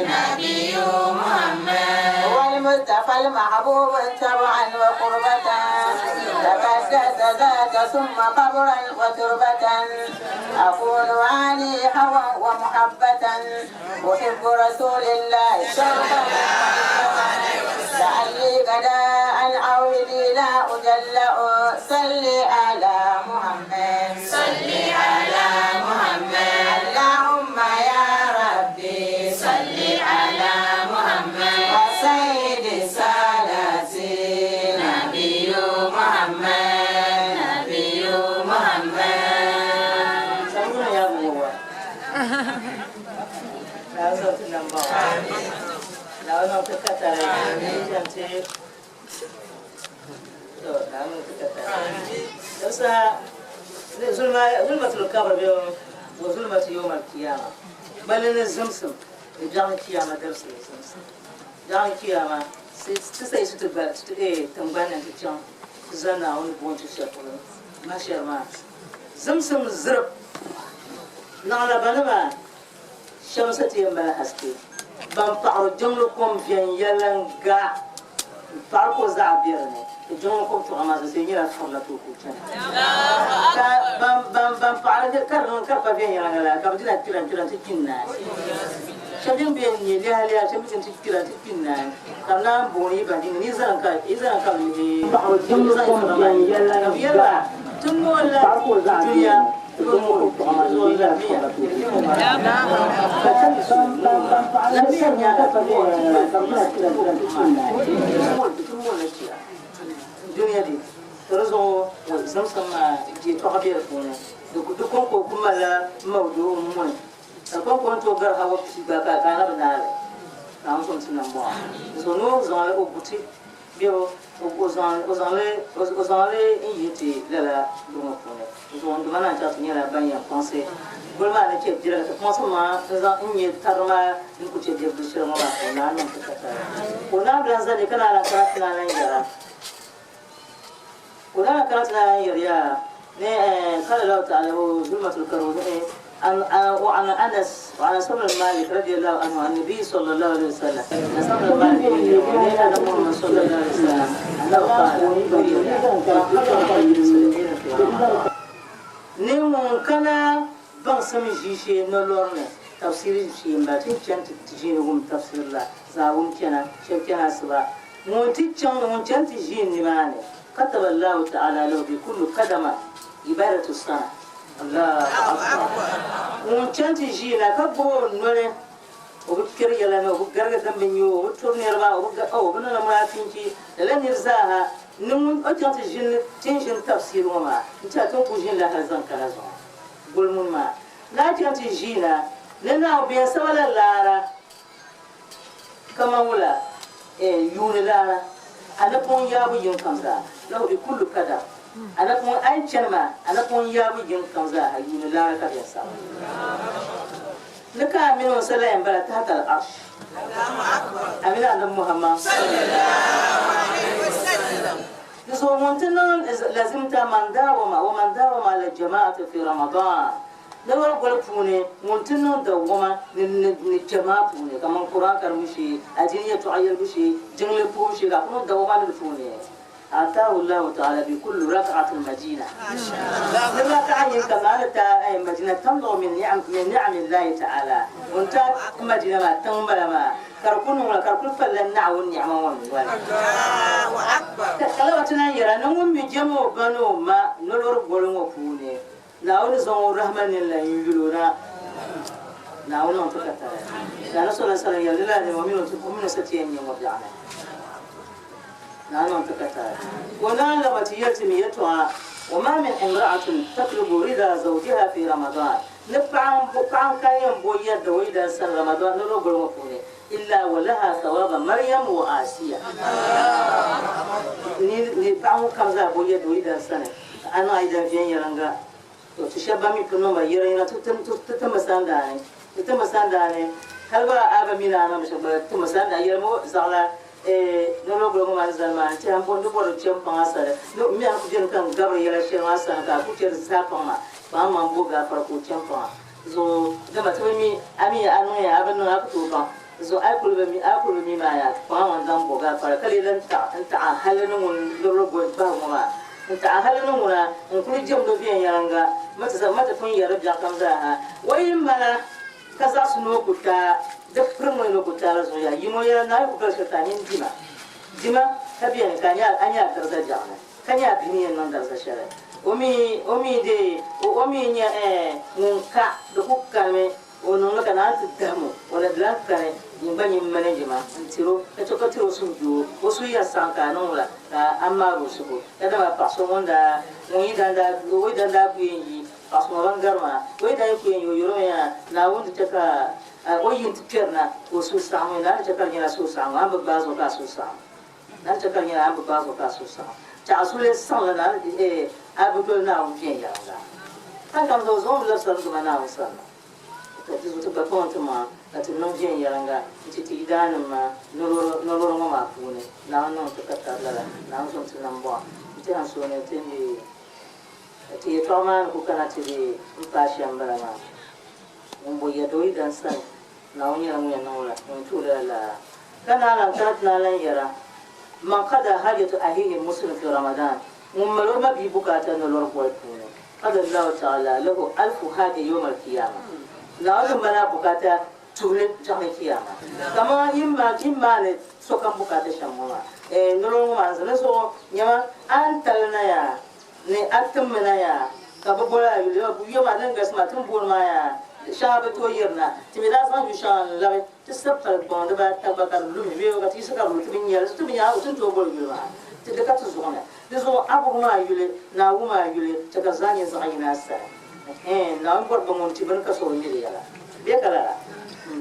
نبي محمد والمصطفى المحبوب تبعا وقربة تقدس ذات ثم قبرا وتربة أكون عني هوى ومحبة أحب رسول الله شوقا لعلي غداء أو لا أجلأ صل على محمد صل على محمد اللهم يا ربي صل على محمد وسيد السادات نبي محمد نبي محمد Sanguna ya bu wa. Na zo ti nan ba. Na zo ti katare. Ni ce To, na zo ti katare. Yasa zulma zulmatul qabr bi wa zulmatu yawm al-qiyamah. Bal ne zimsim biɛɣu kiyama dabisili zimsim. Biɛɣu kiyama ti sayi su ti ba ti tingbani ni ti chaŋ ti zani Naawuni buɣim ti shɛli polo mahshar maa. Zimsim zirib naɣila banima shɛm sa ti yɛn mali haske ban paɣiri jiŋli kom viɛnyɛliŋga m-paɣiri ko zaɣ be di ni ti jiŋli kom tuɣa maa zuɣu nyɛla furila ka o ku chana ka ban paɣiri ka di niŋ ka di pa viɛnyɛliŋga la ka bɛ dina kpira n-kpira nti kpi n-naai shɛba din be n-nyɛ liha liha shɛba mi ti kpira nti kpi n-naai ka bɛ naan booni yi ban yi zaŋ ka yi zaŋ ka bɛ lihi Paɣiri jiŋli zaŋ kom furila maa viɛnyɛliŋga ka bɛ yɛli ba ti moonila paɣiri ko zaɣ be dunia di ni ti jiŋli kom tuɣa maa zuɣu nyɛla furila ka o ku chana. Dunia di di zuɣu zimsim maa yɛltɔɣa bɛ di puuni di kɔŋko ku malila mawdu m-muni ka kɔŋko ni tooi gari hawa pia gba ka a na bi naai li Naawuni sɔŋ ti nambɔɣu di zuɣu ni o zaŋli o guti bee o zaŋli n-yihi ti lala duri ŋɔ puuni. Di zuɣu n dima naan chaŋ ti nyɛla ban yɛn kpaŋsi goli maa ni chɛ bira ka ti kpaŋsi maa n-zaŋ n-nyɛ tari maa ni ku chɛ bɛ shɛli ŋɔ maa ka o naan niŋ ti katari. Ka o naan bi lan zani ka naan lan kana ti naan lan yɛra. Ka o naan lan kana ti naan lan yɛri yaa ni قال الله تعالى وظلمة الكرب وعن انس وعن انس بن مالك رضي الله عنه عن النبي صلى الله عليه وسلم انس بن مالك ان محمد صلى الله عليه وسلم انه قال ni ŋun kana baŋsim ʒiishee nolɔri ni tafsiri shee m-bala ti ni chani ti ʒiini wum tafsiri la zaa wum chana shɛba chani asiba ŋun ti chaŋ ni ŋun chani ti ʒiini nimaani. Kataba Allahu ta'ala lahu bi kulli qadama ibadatu sana. Allahu akbar. Ŋun chani ti ʒiina ka gbubi o noli, o bi kpɛri yɛla ni, o bi garigi din bi nya o, o bi turi niriba, o bi ga, o bi niŋdi munaafinchi, lala niri zaaha ni ŋun o chaŋ ti ʒini ti ni ʒini tafsiiri ŋɔ maa n-tɛha ti ni kuli ʒinila hali zaŋ kana zuŋɔ goli muni maa. Ni a chaŋ ti ʒiina ni Naawuni bɛn saba la laara kaman wula eh, yuuni laara, a napɔŋ yaabu yiŋ kam zaa, lahu bi kullu kadar, a napɔŋ a yi chani maa, a napɔŋ yaabu yiŋ kam zaa ha yuuni laara ka bɛn saba. Ni ka a mini o sa lahi bala tahta al-arsh. A mini Annabi Muhammad. Di zuɣu ŋun ti niŋ lazimta man dawama wa man dawama ala jama'ati fi Ramadan. Niriba goli puuni ŋun ti niŋ dawama ni ni jamaa puuni kaman Quran karimbu shee, adiini yɛltɔɣa yɛlibu shee, jiŋli puhibu shee ka a ku niŋ dawama ni di puuni. Ataahu Allahu ta'ala bi kulli rak'atin Madina. Ni raka'a yin ka maa ni ta Madina tamluɣu min ni'am min ni'ami Allahi ta'ala. Ŋun ta Madina maa tiŋ bala maa ka di ku niŋ la ka di kuli palila Naawuni ni'ima ŋɔ ni noli. Ka lala ti lan yɛra ni ŋun mi jɛm o ba ni o ma nolori goli ŋɔ puuni, Naawuni zaŋ o rahima nini la n-yul o na. Naawuni niŋ ti katali. Ka Anabi sallallahu alaihi wasallam yɛli ni lala nɛma o mini o mini o sa ti yɛn nyɛ ŋɔ biɛɣuni. Naawuni niŋ ti katali. Ka o naan laba ti yɛli ti mi yɛtɔɣa, Wa ma min imra'atin tatlubu rida zawjiha fi Ramadan, ni paɣa paɣa n-kani yɛn bo yɛdda o yidana sani Ramadan ni o goli ŋɔ puuni, illa wa laha thawaba Maryam wa Asiya. Ni ni paɣa ŋun kam zaa bo yɛdda o yidana sani, ka a niŋ a yidana viɛnyɛliŋga. To ti shɛba ban mi pun niŋ ba yɛriyɛra ti ti timmi sandaani, ti timmi sandaani hali gba a bi mi ni a niŋdi shɛm gba timmi sandaani yɛlimi o zaɣila eh noli guli ŋɔ maa ni zani maa n-tɛha m bɔri ni bɔri chɛ m-paŋ a sani ni m mi a ni kuli beni ka n gabiri yɛla shɛli maa sani ka a kuli chɛ di zaa paŋ ma kpaŋ maŋ bo gaafara ka o chɛ m-paŋ a zuɣu dama ti bi mi a mi a niŋ ya a bi niŋ a ku tooi baŋ zuɣu a yi kuli bi mi a yi kuli bi mi maa yaa kpaŋ maŋ zaŋ bo gaafara ka lee lan taɣi n taɣi hali ni ŋun lurili goli bahi ŋɔ maa N taɣi hali ni ŋuna n-kuli jɛmdi o viɛnyɛliŋga ma ti zaŋ ma ti pun yɛri biɛɣukam zaa ha. O yi mala ka zaɣisi ni o ku taai, di pirim o ni o ku taai la zuɣu yaa. Yim o yɛla, Naawuni ku pali shɛli ti a nini dima. Dima ka beni ka a nya a dariza biɛɣu ni, ka nya a bihi ni yɛn niŋ dariza shɛli. O mi, o mi dee, o mi nya ɛɛn ŋun ka, di ku kanimi. O niŋ li ka naan ti dahim o, o ni di lan kani, nyin gba nyin manage ma n-tir o, ka chɛ ka tir o suhudoo, o suhu yɛn saɣim ka a niŋ la, ka a maag o suhu. Ka dama paɣ so ŋun daa, ŋun yidan daa, o yidan daa ku yɛn yi, paɣ so ŋɔ ban gari maa, o yidan yi ku yɛn yi, o yurimi yaa, Naawuni ti chɛ ka o yi nti kpɛri na, ka o suhu saɣim o, Naawuni ti chɛ ka di nyɛla suhusaɣiŋgu, a ni bi gbaai zuɣu ka a suhu saɣim. Naawuni ti chɛ ka di nyɛla a ni bi gbaai zuɣu ka a suhu saɣim. Chɛ a suhu lee saɣimla Naawuni, eeh, a bi doli Naawuni viɛnyɛliŋga. Ka kam zuɣu zuŋɔ bi labisira ni doma Naawuni sani na. Ka di zuɣu ti gba kpaŋ ti maŋa ka ti niŋ viɛnyɛliŋga n-ti ti yidaannim maa nolori ŋɔ maa puuni. Naawuni niŋ ti ka tari lala. Naawuni zom ti nambɔɣu n-ti ansooni ti ni ti yɛtɔɣa maa ni ku kana ti di m-paai shɛm m-bala maa. Ŋun bo yɛda o yidan sani, Naawuni nyɛla ŋun yɛn niŋ o la, ŋun ti o lala laa. Ka naa lan kana ti naan lan yɛra, Man qada hajatu ahihi muslim fi Ramadan, ŋun mali o mabia bukaata nolori goli puuni, Qada Allahu ta'ala lahu alfu haja yawm al-qiyama. Naawuni ni mali a bukaata tuhili biɛɣuni kiyama. Kaman yi maani sokam bukaata shɛm ŋɔ maa, eh, noli ŋɔ maa n-zani zuɣu nyama a ni tali na yaa, ni a timmi na yaa, ka bɛ boli a yuli, yuya maa din galisi maa ti ni booni maa yaa, shɛŋa bi tooi yirina. Ti mi daa zaŋ yu shɛŋa n-labi ti sabi pali gbaŋ dibaata gba ka di lumi bee ka ti yiɣisi ka di lu ti bi nya li, ti bi nya a ti ni tooi boli yuli maa ti di ka ti zuɣu ni. Di zuɣu a buɣim a yuli ni a wum a yuli chɛ ka zaa nyɛ zaɣ yini a sani. Ɛhɛn, Naawuni bɔri ba ŋun ti bini ka so bi mi di yɛla. Bee ka lala?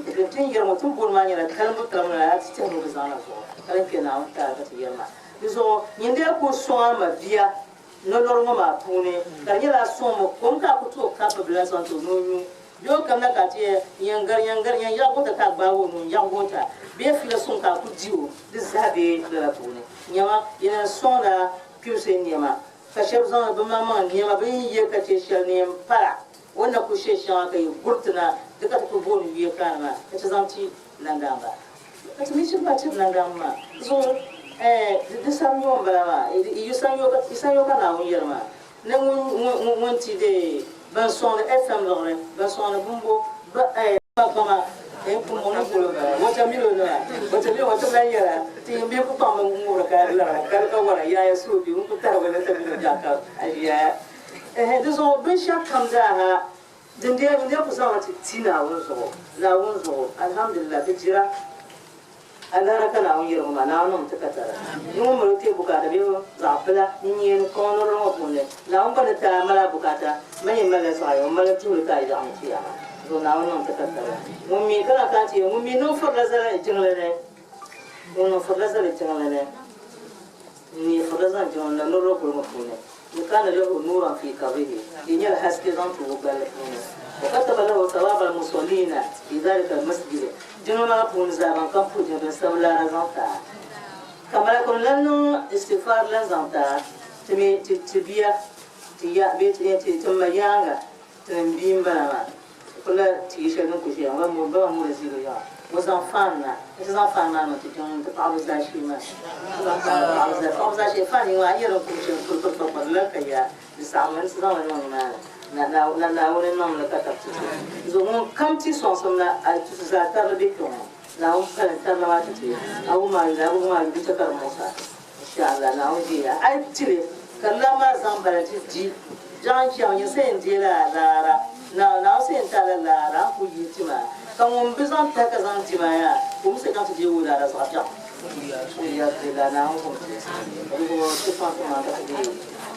Ti ni yɛri ŋɔ, ti ni booni maa nyɛla kalimbu kalimbu ni a ti tɛhi ni o bi zaŋ na zuɣu ka din kpe Naawuni taali ka ti yɛri maa. Di zuɣu nyin dee ku sɔŋ a ma bia nolɔri ŋɔ maa puuni ka di nyɛla a sɔŋ mi kom ka a ku tooi kabi bila zaŋ ti o ni o nyu bee o kamina ka a ti yɛn yɛn gari yɛn gari yɛn yaɣi goota ka a gbaagi o nuu n-yaɣi goota bee fiila suŋ ka a ku di o di zaa be lala puuni. Nyama, yi lan sɔŋda kpibisi nɛma ka shɛba zaŋdi bɛ maŋmaŋ nɛma bɛ ni ye ka chɛ shɛli neen pala o ni na kul she shɛŋa ka yi guriti na di ka ti kul booni yuya kaani maa ka ti zaŋ ti nandaamba. Ka ti mi shiri pa tiri nandaamba maa zuɣu ɛɛn di sanyoo m-bala maa yi sanyoo ka Naawuni yɛli maa ni ŋun ti deei ban sɔŋdi FM liɣiri, ban sɔŋdi bimbo ba kpama. En pumpɔŋɔ ni polo m-bala. Watermelon maa, watermelon, watermelon yɛla, ti yɛn bee ku kpaŋmi ŋ-ŋubiri ka lara ka di ka wara yaaya soobi n-ku tarigi watermelon biɛɣu ka a ʒiya. Ɛhɛn, di zuɣu binshɛɣu kam zaa ha din dee n dee ku zaŋli ti ti Naawuni zuɣu, Naawuni zuɣu, alhamdulillah, ti jira. Alahira ka Naawuni yɛli ŋɔ maa, Naawuni niŋmi ti katara. Ni ŋun mali o teei bukaata bee zaɣ bila n-nyɛ kɔŋ nirili ŋɔ puuni, Naawuni gba ni ti a mali a bukaata, man yɛn malila zaɣ yini, m-mali tuhili ka a yaɣi n-ti a. Zuɣu Naawuni niŋmi ti katara. Ŋun mi ka lahi kana ti yɛli, ŋun mi niŋ firila zali jiŋli ni, ŋun niŋ firila zali jiŋli ni, n-neei firila zaŋ jiŋli ni nirili guli ŋɔ puuni. Ni kana lahu nuuran fi kabrihi, di nyɛla haske zaŋ ti o gballi puuni. Wa kataba lahu thawaba al-musallina fi dhalika al-masjid, jiŋli maa puuni zaa ban kam puhi jiŋli sabi laara zaŋ ti a. Ka malakuni lan niŋ istighfar lan zaŋ ti a, ti mi ti ti bia, ti ya bee ti ti ti ma yaaŋa, ti ni bia m-bala maa. Ti kuli la tia shɛli din kuli ʒiya ŋɔ ba ba ŋɔ ziibu yaɣa. O zaŋ fan na, n-ti zaŋ fan maa niŋ ti jiŋ ti paɣaba zaashee maa. Ti zaŋ fan niŋ paɣaba zaa, paɣaba zaashee fan ŋɔ a yi yɛli n kuli chɛ n-kuli kuli kpari kpari lala ka ya di saɣimmi n-ti zaŋ li niŋ nimaani na na na Naawuni niŋm li ka tabi ti ti. Zuɣu ŋun kam ti sɔŋsim na a tusi zaa tarili be kpe ŋɔ. Naawuni pali n tarili maa ti ti. A wum a yuli a bi wum a yuli di chɛ ka di muɣis a. Inshallah Naawuni deei a. A yi ti li ka di lan maa zaŋ bala ti di biɛɣu n-chaŋ nyini sa yɛn deei la a laara. Naawuni sa yɛn ti a la laara a ni kuli yihi ti maa. Ka ŋun bi zaŋ tahi ka zaŋ di maa yaa ka o mi sa chaŋ ti deei o laara zaɣ biɛɣu. Alhamdulillah Naawuni kum ti. Ka di zuɣu ti kpaŋ ti maŋa ka ti deei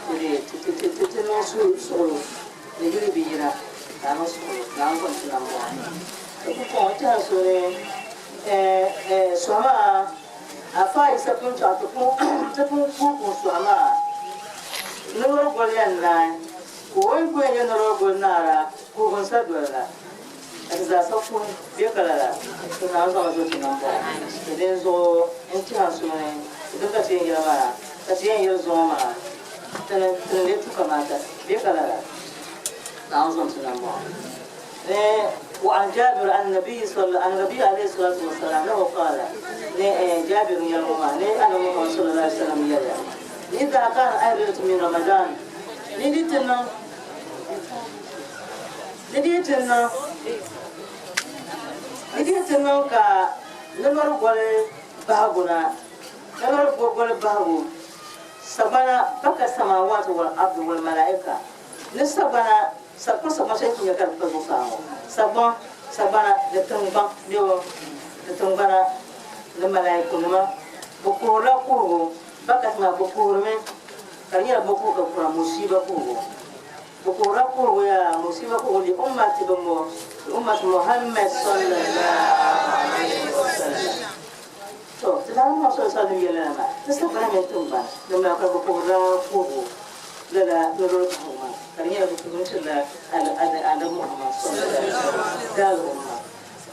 ti deei ti ti ti ti ti niŋ suɣulo ni yuli bi yina ka a niŋ suɣulo Naawuni kum ti nambɔɣu. Ka pumpɔŋɔ n tɛha so ni sɔhi maa Afa Yisa pun chaɣ ti pun ti pun kuhi kuhi sɔɣi maa niriba goli yɛn naai, ka o yi ku yɛn nyɛ niriba goli naara kuhigu n-sa doli la, ka ti zaa sa kuhi bɛ ka lala, ti naan zaŋ zo ti nambɔɣu. Di dinzuɣu n tɛha suli ni din ka ti yɛn yɛli maa, ka ti yɛn yɛli zuŋɔ maa, ti ni ti ni lee tu kamaata bɛ ka lala, Naawuni zom ti nambɔɣu. وعن جابر عن النبي صلى عن النبي عليه الصلاة والسلام أنه قال جابر يا أنا محمد صلى الله عليه وسلم يا إذا كان أيضا من رمضان نديتنا نديتنا نديتنا كا نمر قول باغونا نمر قول باغو سبنا بكى السماوات والأرض والملائكة نسبنا Sagbɔŋ sagbɔŋ shɛli ti nya ka di pa zuɣusaa ŋɔ, sagbɔŋ, sagbana ni tiŋgbaŋ bee ni tiŋgbana ni malaikunima, bɛ kuhirila kuhigu, bakati maa bɛ kuhirimi ka di nyɛla bɛ kuhi ka kuhira musiiba kuhigu. Bɛ kuhirila kuhigu yaa musiiba kuhigu li ummati bɛ mo li ummati Muhammad sallallahu alayhi wa sallam. To, ti daa niŋ soli soli ni yɛli lala maa, ti sagbana mini tiŋgbani ni malaika bɛ kuhirila kuhigu lala nirili kuhigu maa, ka di nyɛla bɛ kuhimi tirila Anabi Muhammad sallallahu alaihi wasallam daal umma.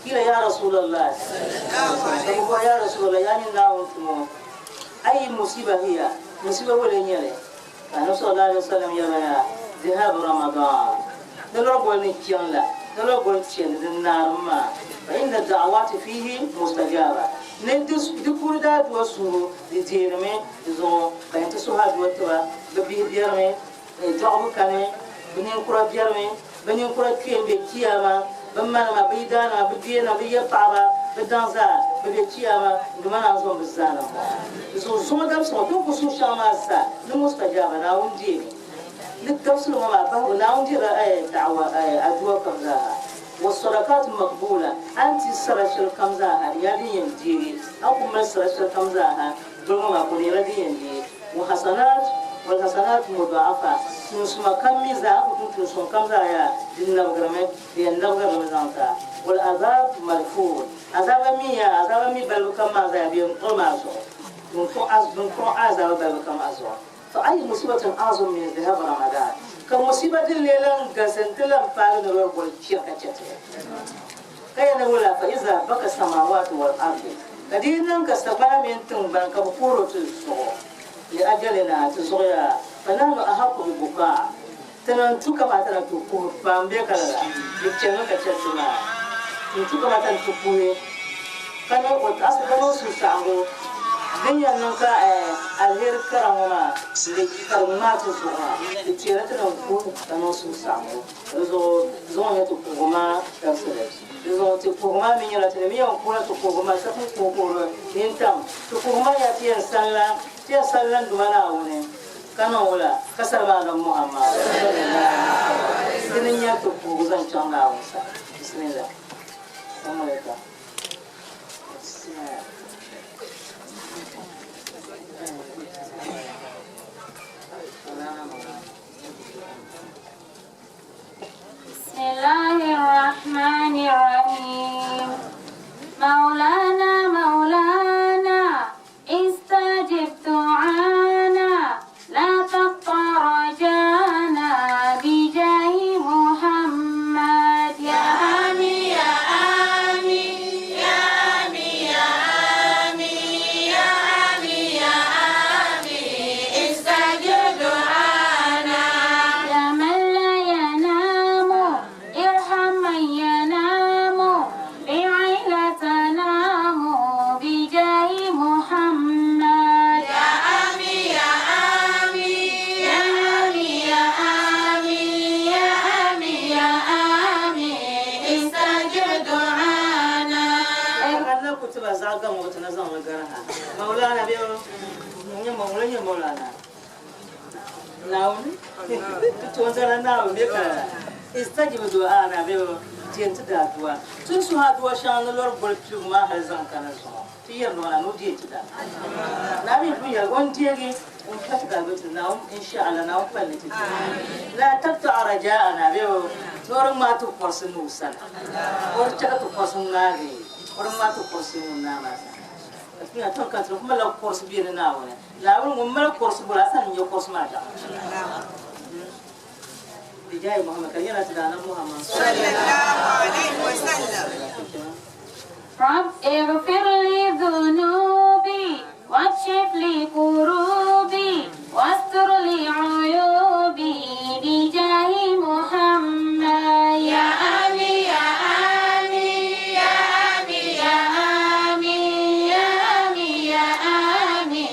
Kila ya Rasulallah, ka bɛ bɔhi ya Rasulallah, yaa nyini Naawuni tumo, ayi musiba hiya, musiba wala n-nyɛ li? Ka Anabi sallallahu alaihi wasallam yɛli ba yaa, Dhihabu Ramadan, di lɔri goli ni kpiɔŋ la, di lɔri goli chɛndi din naarimi maa, fa inna da'awati fihi mustajaba, ni di kuli daa dua suhu di deerimi, di zuɣu ka yɛn ti suhi adua tiba, bɛ bihi biɛrimi, dɔɣibu kani, bɛ ninkura biɛrimi, bɛ ninkura kpee m-be chiyaama, bɛ manima, bɛ yidaanima, bɛ biɛnima, bɛ yapaɣiba, bɛ daŋ zaa, bɛ be chiyaama, n-duuma naan zom bɛ zaa na m-bɔŋɔ. Di zuɣu zuŋɔ dabisi ŋɔ, ti ni ku suhi shɛŋa maa zaa ni mustajaaba, Naawuni deemi. Ni dabisili ŋɔ maa bahigu, Naawuni deerila da'awa, adua kam zaa ha. Wa sadaqat maqbula, a ni ti sara shɛli kam zaa ha, di nyɛla din yɛn deegi. A ni ku mali sara shɛli kam zaa ha, doli ŋɔ maa ka di nyɛla din yɛn deei. Wa hasanat, wal hasanat muda'afa, tuunsuma kam mi zaa, a ku tum tuunsuŋ kam zaa yaa, di nabigirimi, di yɛn nabigirimi zaŋ ti a. Wal azab malfuun, azaaba mi yaa, azaaba mi balibu kam maa zaa yaa, bɛ yɛn kpuɣi mi a zuɣu, bɛ ni kpuɣi azaaba balibu kam a zuɣu. Fa ayi musibatin a'zam min zihab Ramadan, ka musiba din lee lan galisi nti lan paagi niriba goli kpiɛŋ ka chɛ ti. Ka ya ni wula fa iza baka samawatu wal ardi, ka di yi niŋ ka sagbana mini tiŋgbani ka bɛ kuhiri ti zuɣu li ajalina ti zuɣu yaa, fa nahnu ahaqqu bi bukaa, ti ni n-tu kamata ni ti kuhi pam bee ka lala di chɛmi ka chɛ ti maa, ti ni tu kamata ni ti kuhi ka niŋ o taɣisi ka niŋ suhusaɣiŋgu. Din yɛn niŋ ka aliheri kara ŋɔ maa n-di ka di ŋmaai ti zuɣu maa, di chɛla ti niŋ kuhi ka niŋ suhusaɣiŋgu. Di zuɣu zuŋɔ nyɛ ti kuhigu maa dabisili. Di zuɣu ti kuhigu maa mi nyɛla ti ni mi yɛn kuhila ti kuhigu maa ka pun kuhi kuhiri nintam. Ti kuhigu maa nyɛla ti yɛn salila ti yɛn salila n Duuma Naawuni ka niŋ wula ka salima Anabi Muhammad sallallahu alaihi wasallam. Dini n-nyɛ ti kuhigu zaŋ chaŋ Naawuni sani. Bismillah. Assalamu alaikum. بسم الله الرحمن الرحيم مولانا مولانا استجب دعانا لا تقطع رجانا بجاه محمد يا آمي يا آمي يا آمي يا آمي يا آمي يا آمي استجب دعانا يا من لا ينام ارحم من ينام بعين لا تنام بجاه محمد يا آمي يا آمي يا آمي يا آمي يا آمي يا آمي استجب دعانا Allah ku tiba zaɣ gaŋ o ti na zaŋ li gari ha. Maulana bɛ nyɛ Maula nyɛ Maulana. Naawuni ti toonzana Naawuni bɛ ka istajib du'aana bɛ tiɛn ti daa dua. Ti ni suhi aduwa shɛŋa ni lɔri goli piligu maa hali zaŋ kana zuɣu ti yɛri ni wana ni o deei ti da. Naa mi pun yɛli o ni deegi n pa ti daa ti Naawuni insha Allah Naawuni palli ti deegi. La tabtaɣ raja'ana bɛ ni o di ŋmaai ti kɔrisi ni o sani. O di chɛ ka ti kɔrisi ŋmaagi o di ŋmaai ti kɔrisi ŋun naa maa sani. Ka ti nya tɔŋ ka ti malila kɔrisi bɛ ni Naawuni. Naawuni ŋun mali kɔrisi bɔra a sani n-nyɛ kɔrisi maa daɣu. Bijahi Muhammad ka di nyɛla ti daa nam Muhammad. Sallallahu alaihi wasallam. رب اغفر لي ذنوبي واكشف لي كروبي واستر لي عيوبي بجاه محمد يا آمي يا آمي يا آمي يا آمي يا آمي يا آمي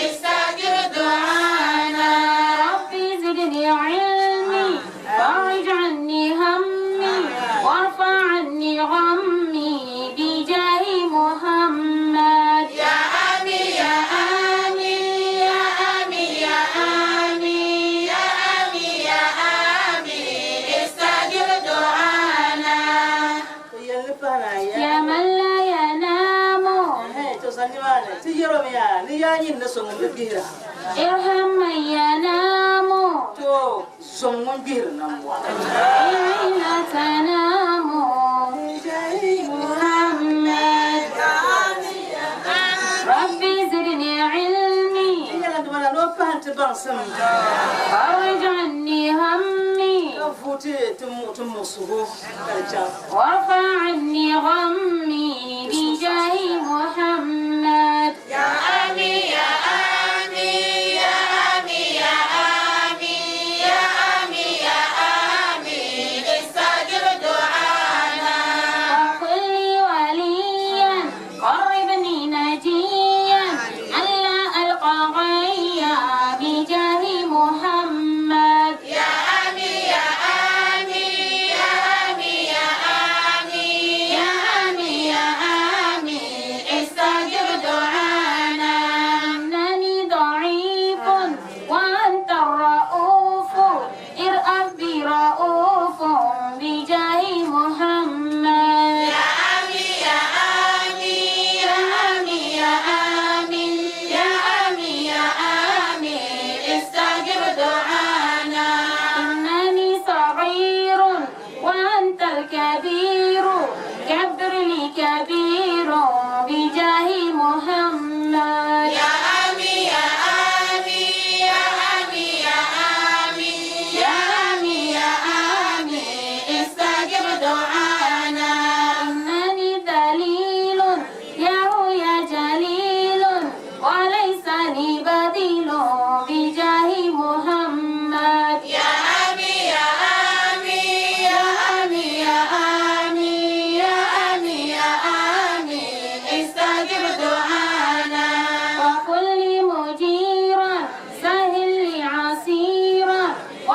استجب دعانا ربي زدني علمي فرج عني همي وارفع عني غمي بجاه محمد يا آمي يا آمي يا آمي يا آمي يا آمي يا آمي استجب دعانا To yɛli pahi na ya. يا من لا ينام Ɛhɛn, to sani nimaani ti yɛrimi yaa ni yaa nyin ni so ŋun bi gbihira. ارحم من ينام To zom ŋun gbihiri nambɔɣu. بعين لا تنام محمد ربي زدني علمي Ti yɛla duma la ni o pahi ti baŋsim فرج عني همي ka vuui ti ti ti muɣusigu ka di chaŋ. وارفع عني غمي بجاه محمد يا آمي يا آمي يا آمي يا آمي يا آمي يا آمي استجب دعانا وقل لي وليا قربني نجيا ألا ألقى غيا بجاه محمد يا آمي يا آمي يا آمي يا آمي يا آمي يا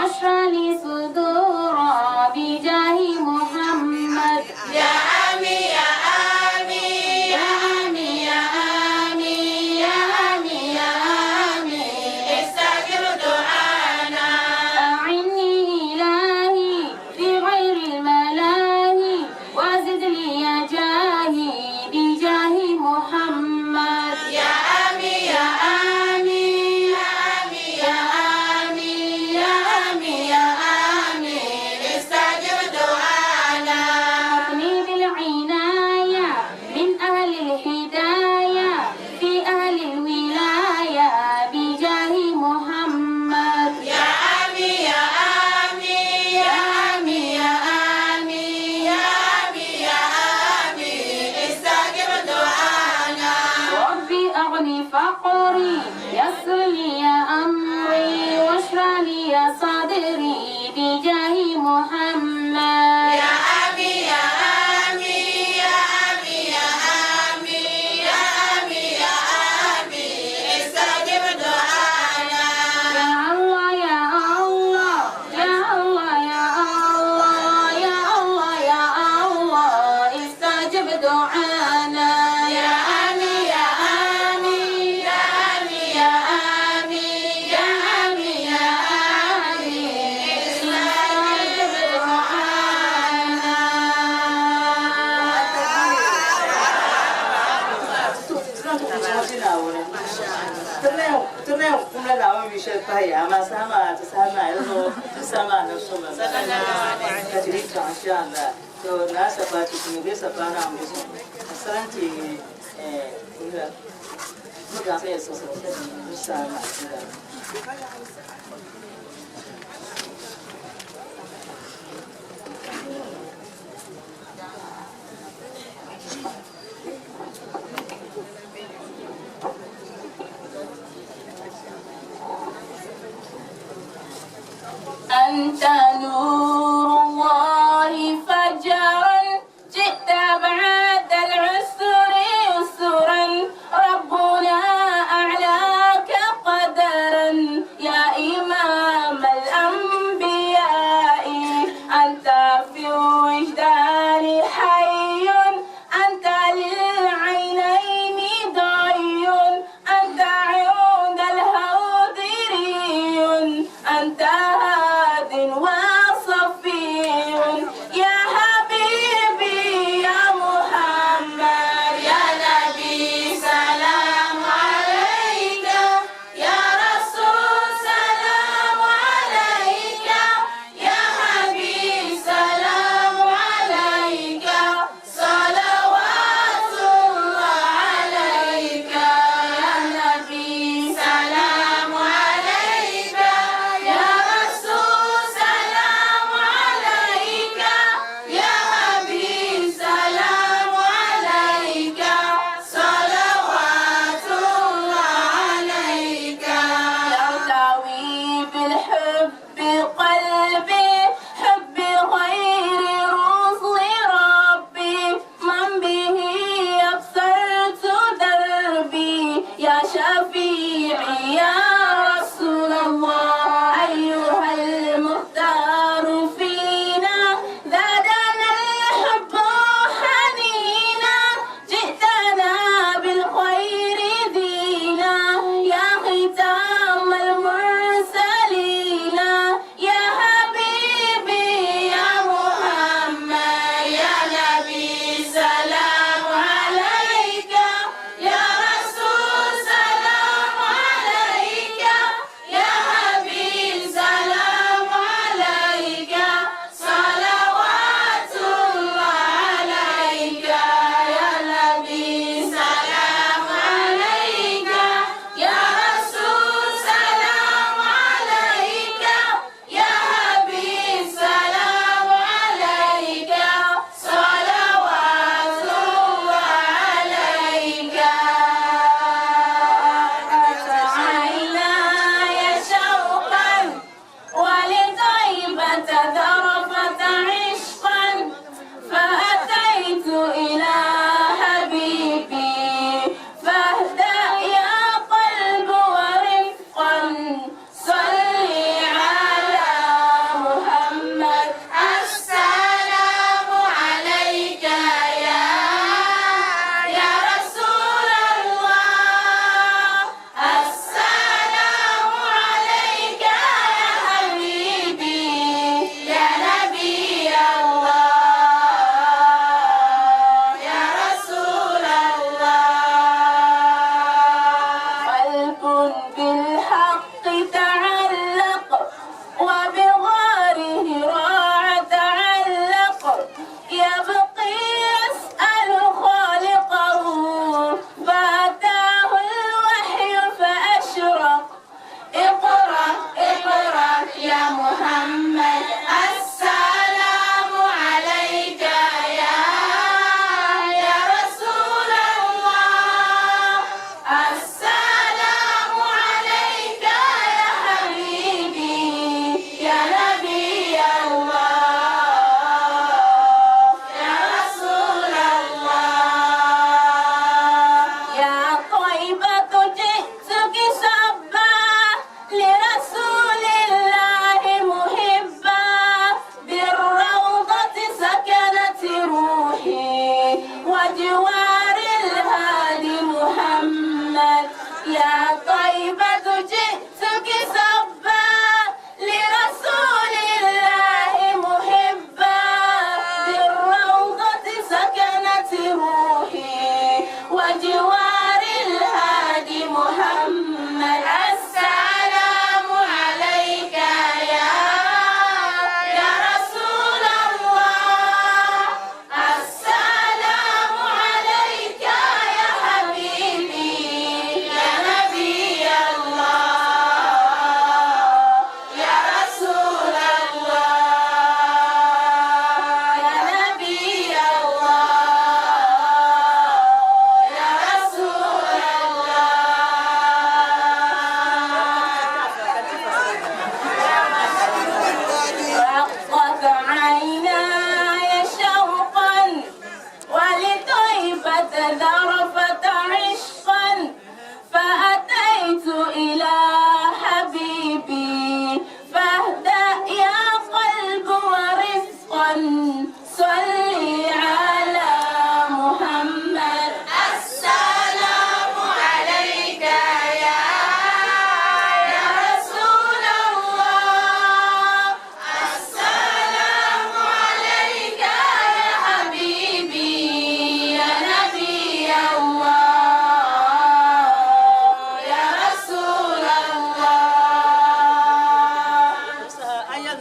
واشرح لي صدورا بجاه محمد. يا آمي يا آمي يا آمي يا آمي يا آمي يا آمي استجب دعانا. أعني إلهي في غير الملاهي وزد لي يا جاهي بجاه محمد. يا آمي يا آمي يا آمي يا آمي يا آمي يا آمي استجب دعانا. أغني بالعناية من أهل الهداية في أهل الولاية بجاه محمد. يا آمي يا آمي يا آمي يا آمي يا آمي يا آمي استجب دعانا. ربي أغني فقري يسر لي يا أمري واشرح لي يا صدري بجاه محمد. يا آمي يا آمي يا آمي يا آمي يا آمي يا آمي استجب دعانا. يا الله يا الله يا الله يا الله يا الله يا الله استجب دعانا. يا آمي يا آمي يا آمي يا آمي يا آمي يا آمي استجب دعانا. Ti na yɛn kumla Naawuni yu shɛli pahi ya, amaa saha maa ti saha maa di zuɣu ti saha maa ni so mi ka ti di chaŋ inshallah. To naa sapa ti tumi bee sapa Naawuni bɛ zuɣu asanti eh mi gaŋsi yɛn siɣisiri di saha maa. أنت نور الله فجرا جئت بعد العسر يسرا ربنا أعلاك قدرا يا إمام الأنبياء أنت في وجداني حي أنت للعينين ضي أنت عند الهود ري أنت هاد وصفاء.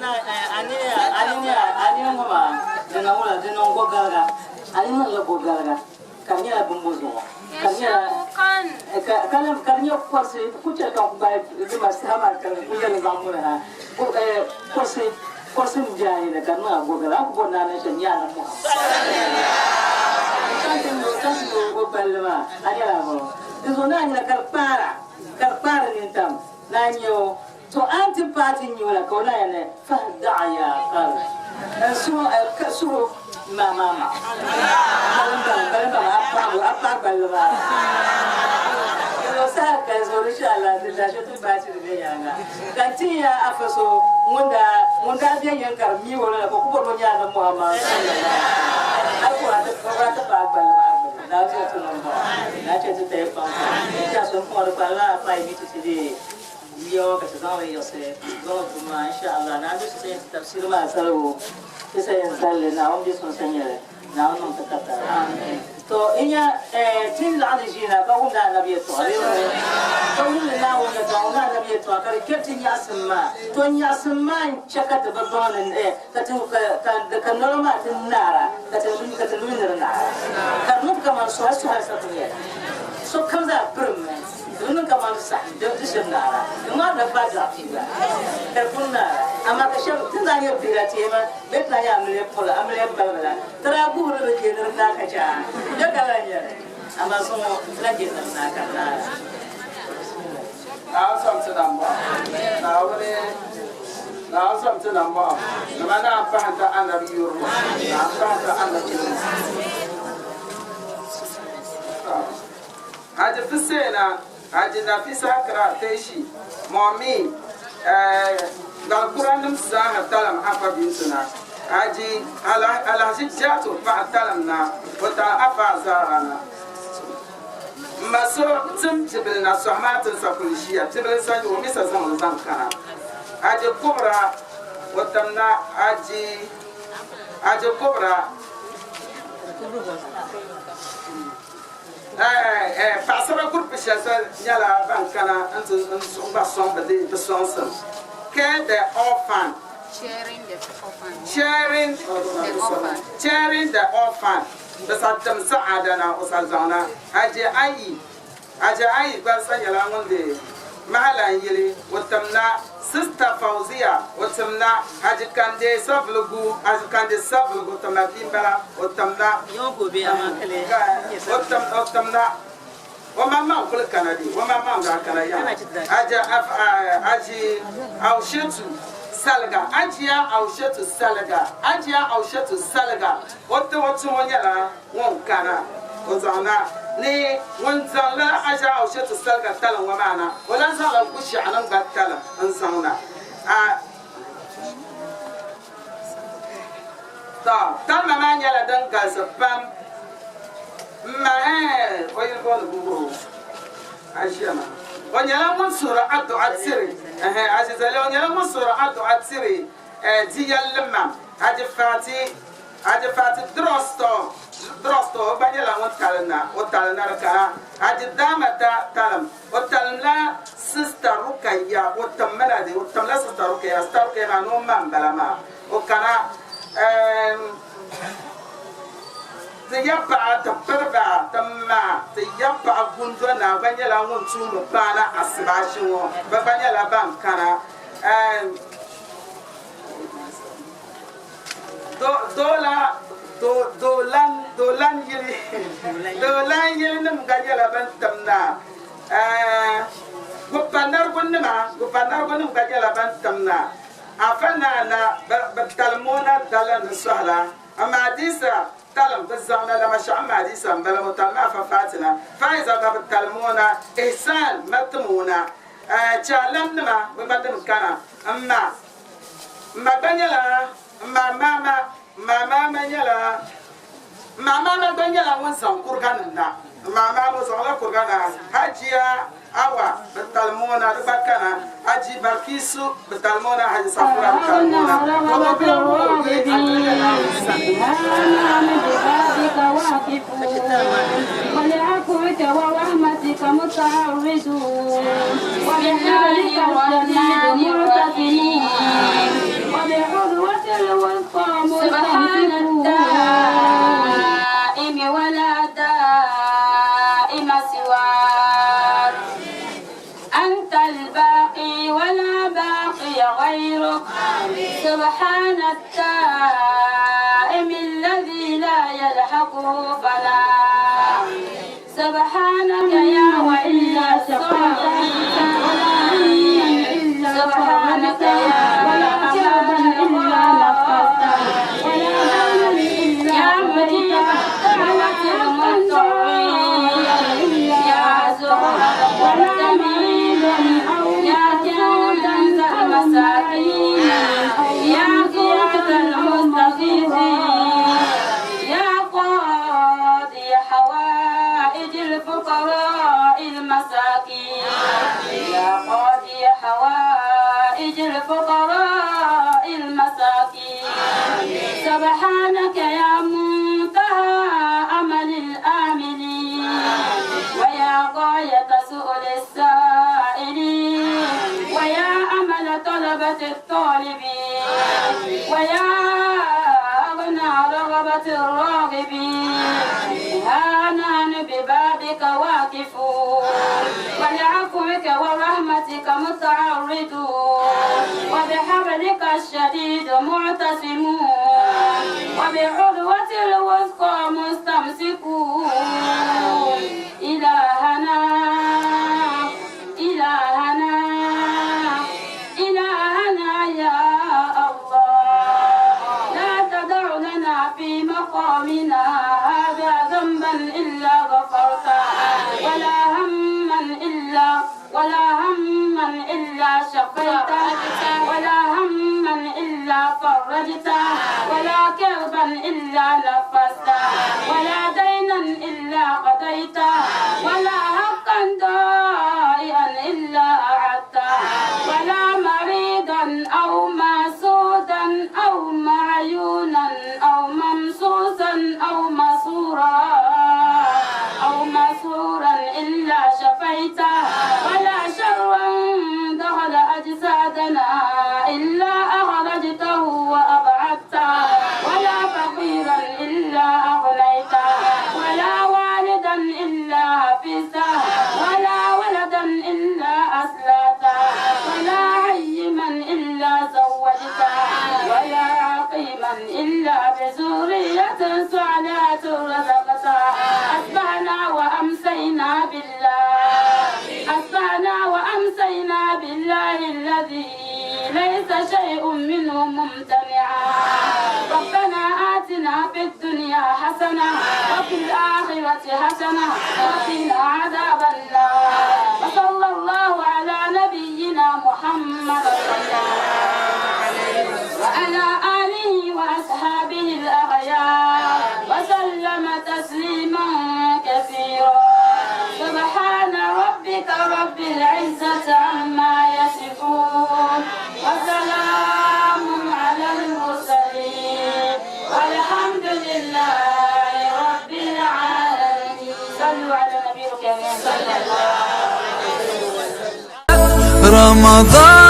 Na ani ŋɔ maa di niŋ wula di niŋ gɔgaliga a ni niŋla gɔgaliga ka di nyɛla bimbo zuɣu ka di nyɛla ka ka di nyɛ kɔrisi ku chɛli ka n ku gbaai di ma saha maa ka ku yɛli zaŋ muni ha kɔrisi kɔrisi n bɛ a ni ka di niŋ a gɔgaliga a ku bɔri ni a niŋ shɛli nyɛ a ni mɔhim chaŋ ti o gballi maa a nyɛla a bɔŋɔ di zuɣu ni a nyɛla ka di kpaara ka di kpaari nintam ni a nyɛ o. To a ni ti paai ti nya o la, ka o lahi yɛli, Fahdaɣ yaa qalb, n suhu, ka suhu ma ma ma. Kpalimbaŋ, kpalimbaŋ, a paɣibu, a paɣi gballi maa. Dinzuɣu saha kali zuɣu insha Allah di daa shɛli ti paai ti di be nyaaŋa. Ka n tin ya afa so ŋun daa, ŋun daa be yiŋ ka di mi o la ka o ku bɔri ni o nya Anabi Muhammad sallallahu alaihi wasallam. Hali ka o daa ti paai gballi maa gbini. Naawuni zuɣu ti niŋ bɔŋɔ. Naa chɛ ti tayi pam pam. N tiɛha so m-paŋ di kpalim maa paai mi ti ti deei. Yuya ŋɔ ka ti zaŋ li yiɣisi zuŋɔ duu maa insha Allah. Naa be so sa yɛn ti tafsiri maa zaligu ti sa yɛn zali li Naawuni be so n-sa nyɛli Naawuni niŋ ti katari. To n nya ti ni laɣindi ʒiina ka wumdi Anabi yɛltɔɣa bee ŋuni ka wumdi Naawuni yɛltɔɣa wumdi Anabi yɛltɔɣa ka di kpɛri ti nyaɣisim maa. To nyaɣisim maa n-chɛ ka ti bi baŋ ni ka ti ka noli maa ti naara ka ti ka ti mi ni di naara ka di niŋ kaman suhal suhal sa ku nyɛli sokam zaa pirimmi. Di niŋ kaman saha di shɛm naara, di ŋmarila kpaa zaɣ piiga ka di pun naara. Amaa ka shɛb ti daa nyɛ bihi la teema bee ti daa nyɛ amiliya pɔla, amiliya baliba la, ti daa guhiri ni bɛ je ni di naai ka chɛ a, bɛ ka lahi nya li. Amaa zuŋɔ ti lahi je ni di naai ka di naara. Bismillah. Naawuni sɔŋ ti nambɔɣu. Naawuni Naawuni sɔŋ ti nambɔɣu. Dama naan pahi n-ti Anabi yurilim. Naan pahi n-ti Anabi yurilim. Haji Fusena, Haji Nafisa Accra Teshi, Momi, Gal-kuranim zaaha talim Afa Binsina, Haji Alhaji Jato paɣa talim na, o tali Afa Azara na. M ma so tim bibili na sɔhi maa ti n sa kuli ʒiya, bibili n sa nyɛ o mi sa zaŋ li zaŋ kana. Haji Kubra, o tim na Haji Haji Kubra. Paɣasara guripu shɛli sa nyɛla ban kana n-ti gba sɔŋ bi di bi sɔŋsim. Care the orphan. Caring the orphan. Caring the orphan. Caring the orphan. Bi sa tim saɣada na o sa zaŋ na. Haji Ayi Haji Ayi gba sa nyɛla ŋun di Mahalan yili o tim na. Sista Fauzia o tim na. Haji Kande Saviligu Haji Kande Saviligu tim na bia m-bala o tim na. Ka o tim na o maŋmaŋ kuli kana di o maŋmaŋ daa kana yaha. Haji Haji Aushetu Saliga Hajiya Aushetu Saliga Hajiya Aushetu Saliga o tim o nyɛla ŋun kana o zaŋ na ni ŋun zaŋla Hajiya Aushetu Saliga talim ŋɔ maa na o lan zaŋla Gushiɛɣunim gba talim n-zaŋ na. A Tɔ! Talima maa nyɛla din galisi pam. M ma ɛɛh o yuli booni Guguhu a ʒiya maa. O nyɛla ŋun suhiri adu'a tiri ɛhɛn Azizali o nyɛla ŋun suhiri adu'a tiri ɛɛh di yɛlli mam Haji Fati Haji Fati Drɔstɔ Drɔstɔ o gba nyɛla ŋun talim na o talim na di kana Haji Daamata talim O talimla Sista Rukaya, o timmi la di, o timla Sista Rukaya, Sista Rukaya maa ni o ma m-bala maa, o kana eem ti ya paɣa ti piri ba ti ma ti ya paɣa Gundo Naa gba nyɛla ŋun tuumi paana Asibaasi ŋɔ, bɛ gba nyɛla ban kana eem Doola doolan doolan yili doolan yili nim gba nyɛla bin tim na Gupa narigu nima gupa narigu nim gba nyɛla ban tim na Afa naa na bi talim o na dala ni sɔhila amaa disa talim bi zaŋ na Lamashaɣu Maadisa n bala ŋɔ talim Afa Fatina Faiza gba bi talim o na Ihsan ma tim o na Chalam nima bi gba dim kana m ma M ma gba nyɛla m ma maama, m ma maama nyɛla m ma maama gba nyɛla ŋun zaŋ kuriga nim na. M ma maama o zaŋla kuriga na. Hajiya Awa bi talim o na di gba kana. Haji Barkisu bi talim o na, Haji Safura bi talim o na. Tɔbɔ bila ŋɔ o yuli Adiliya Naawuni. ها نحن ببابك واقفون ولعفوك ورحمتك متعرضون وبحبلك الشديد معتصمون وبعروة الوثقى سبحان مستمسكون. الدائم ولا دائم سواك، أنت الباقي ولا باقي غيرك. سبحان الدائم الذي لا يلحقه فناء. سبحانك يا ولي الصالحين، سبحانك يا يا مجيب الدعوة المضطرين، يا زهر المعتمين، يا كنز المساكين، يا غياث المستغيثين، يا قاضي حوائج الفقراء المساكين، يا قاضي حوائج الفقراء المساكين. سبحانك يا منتهى أمل الآملين، ويا غاية سؤل السائلين، ويا أمل طلبة الطالبين، ويا أغنى رغبة الراغبين. ها نحن ببابك واقفون، ولعفوك ورحمتك متعرضون، وبحبلك الشديد معتصمون، وبعروة الوثقى مستمسكون. إلهنا إلهنا إلهنا يا الله، لا تدع لنا في مقامنا هذا ذنبا إلا غفرته، ولا هما إلا شفيته، ولا هما إلا فرجته، ولا كربا إلا نفسته، ولا دينا إلا قضيته، ولا حقا ضائعا إلا أعدته، ولا مريضا أو مسودا أو معيونا أو ممسوسا أو مسورا إلا شفيته، ولا شرا دخل أجسادنا إلا أخرجته وأبعدته، ولا فقيرا إلا أغنيته، ولا والدا إلا حفظته، ولا ولدا إلا أصلحته، ولا عيما إلا زوجته، ولا عقيما إلا بذرية صالحة رزقته. أصبحنا وأمسينا بالله، أصبحنا وأمسينا بالله الذي ليس شيء منه ممتنعا. ربنا آتنا في الدنيا حسنة وفي الآخرة حسنة وقنا عذاب النار. وصلى الله على نبينا محمد وعلى آله وأصحابه الأخيار وسلم تسليما كثيرا. سبحان ربك رب العزة عما يصفون، وسلام على المرسلين، والحمد لله رب العالمين. صلوا على النبي الكريم صلى الله عليه وسلم. رمضان.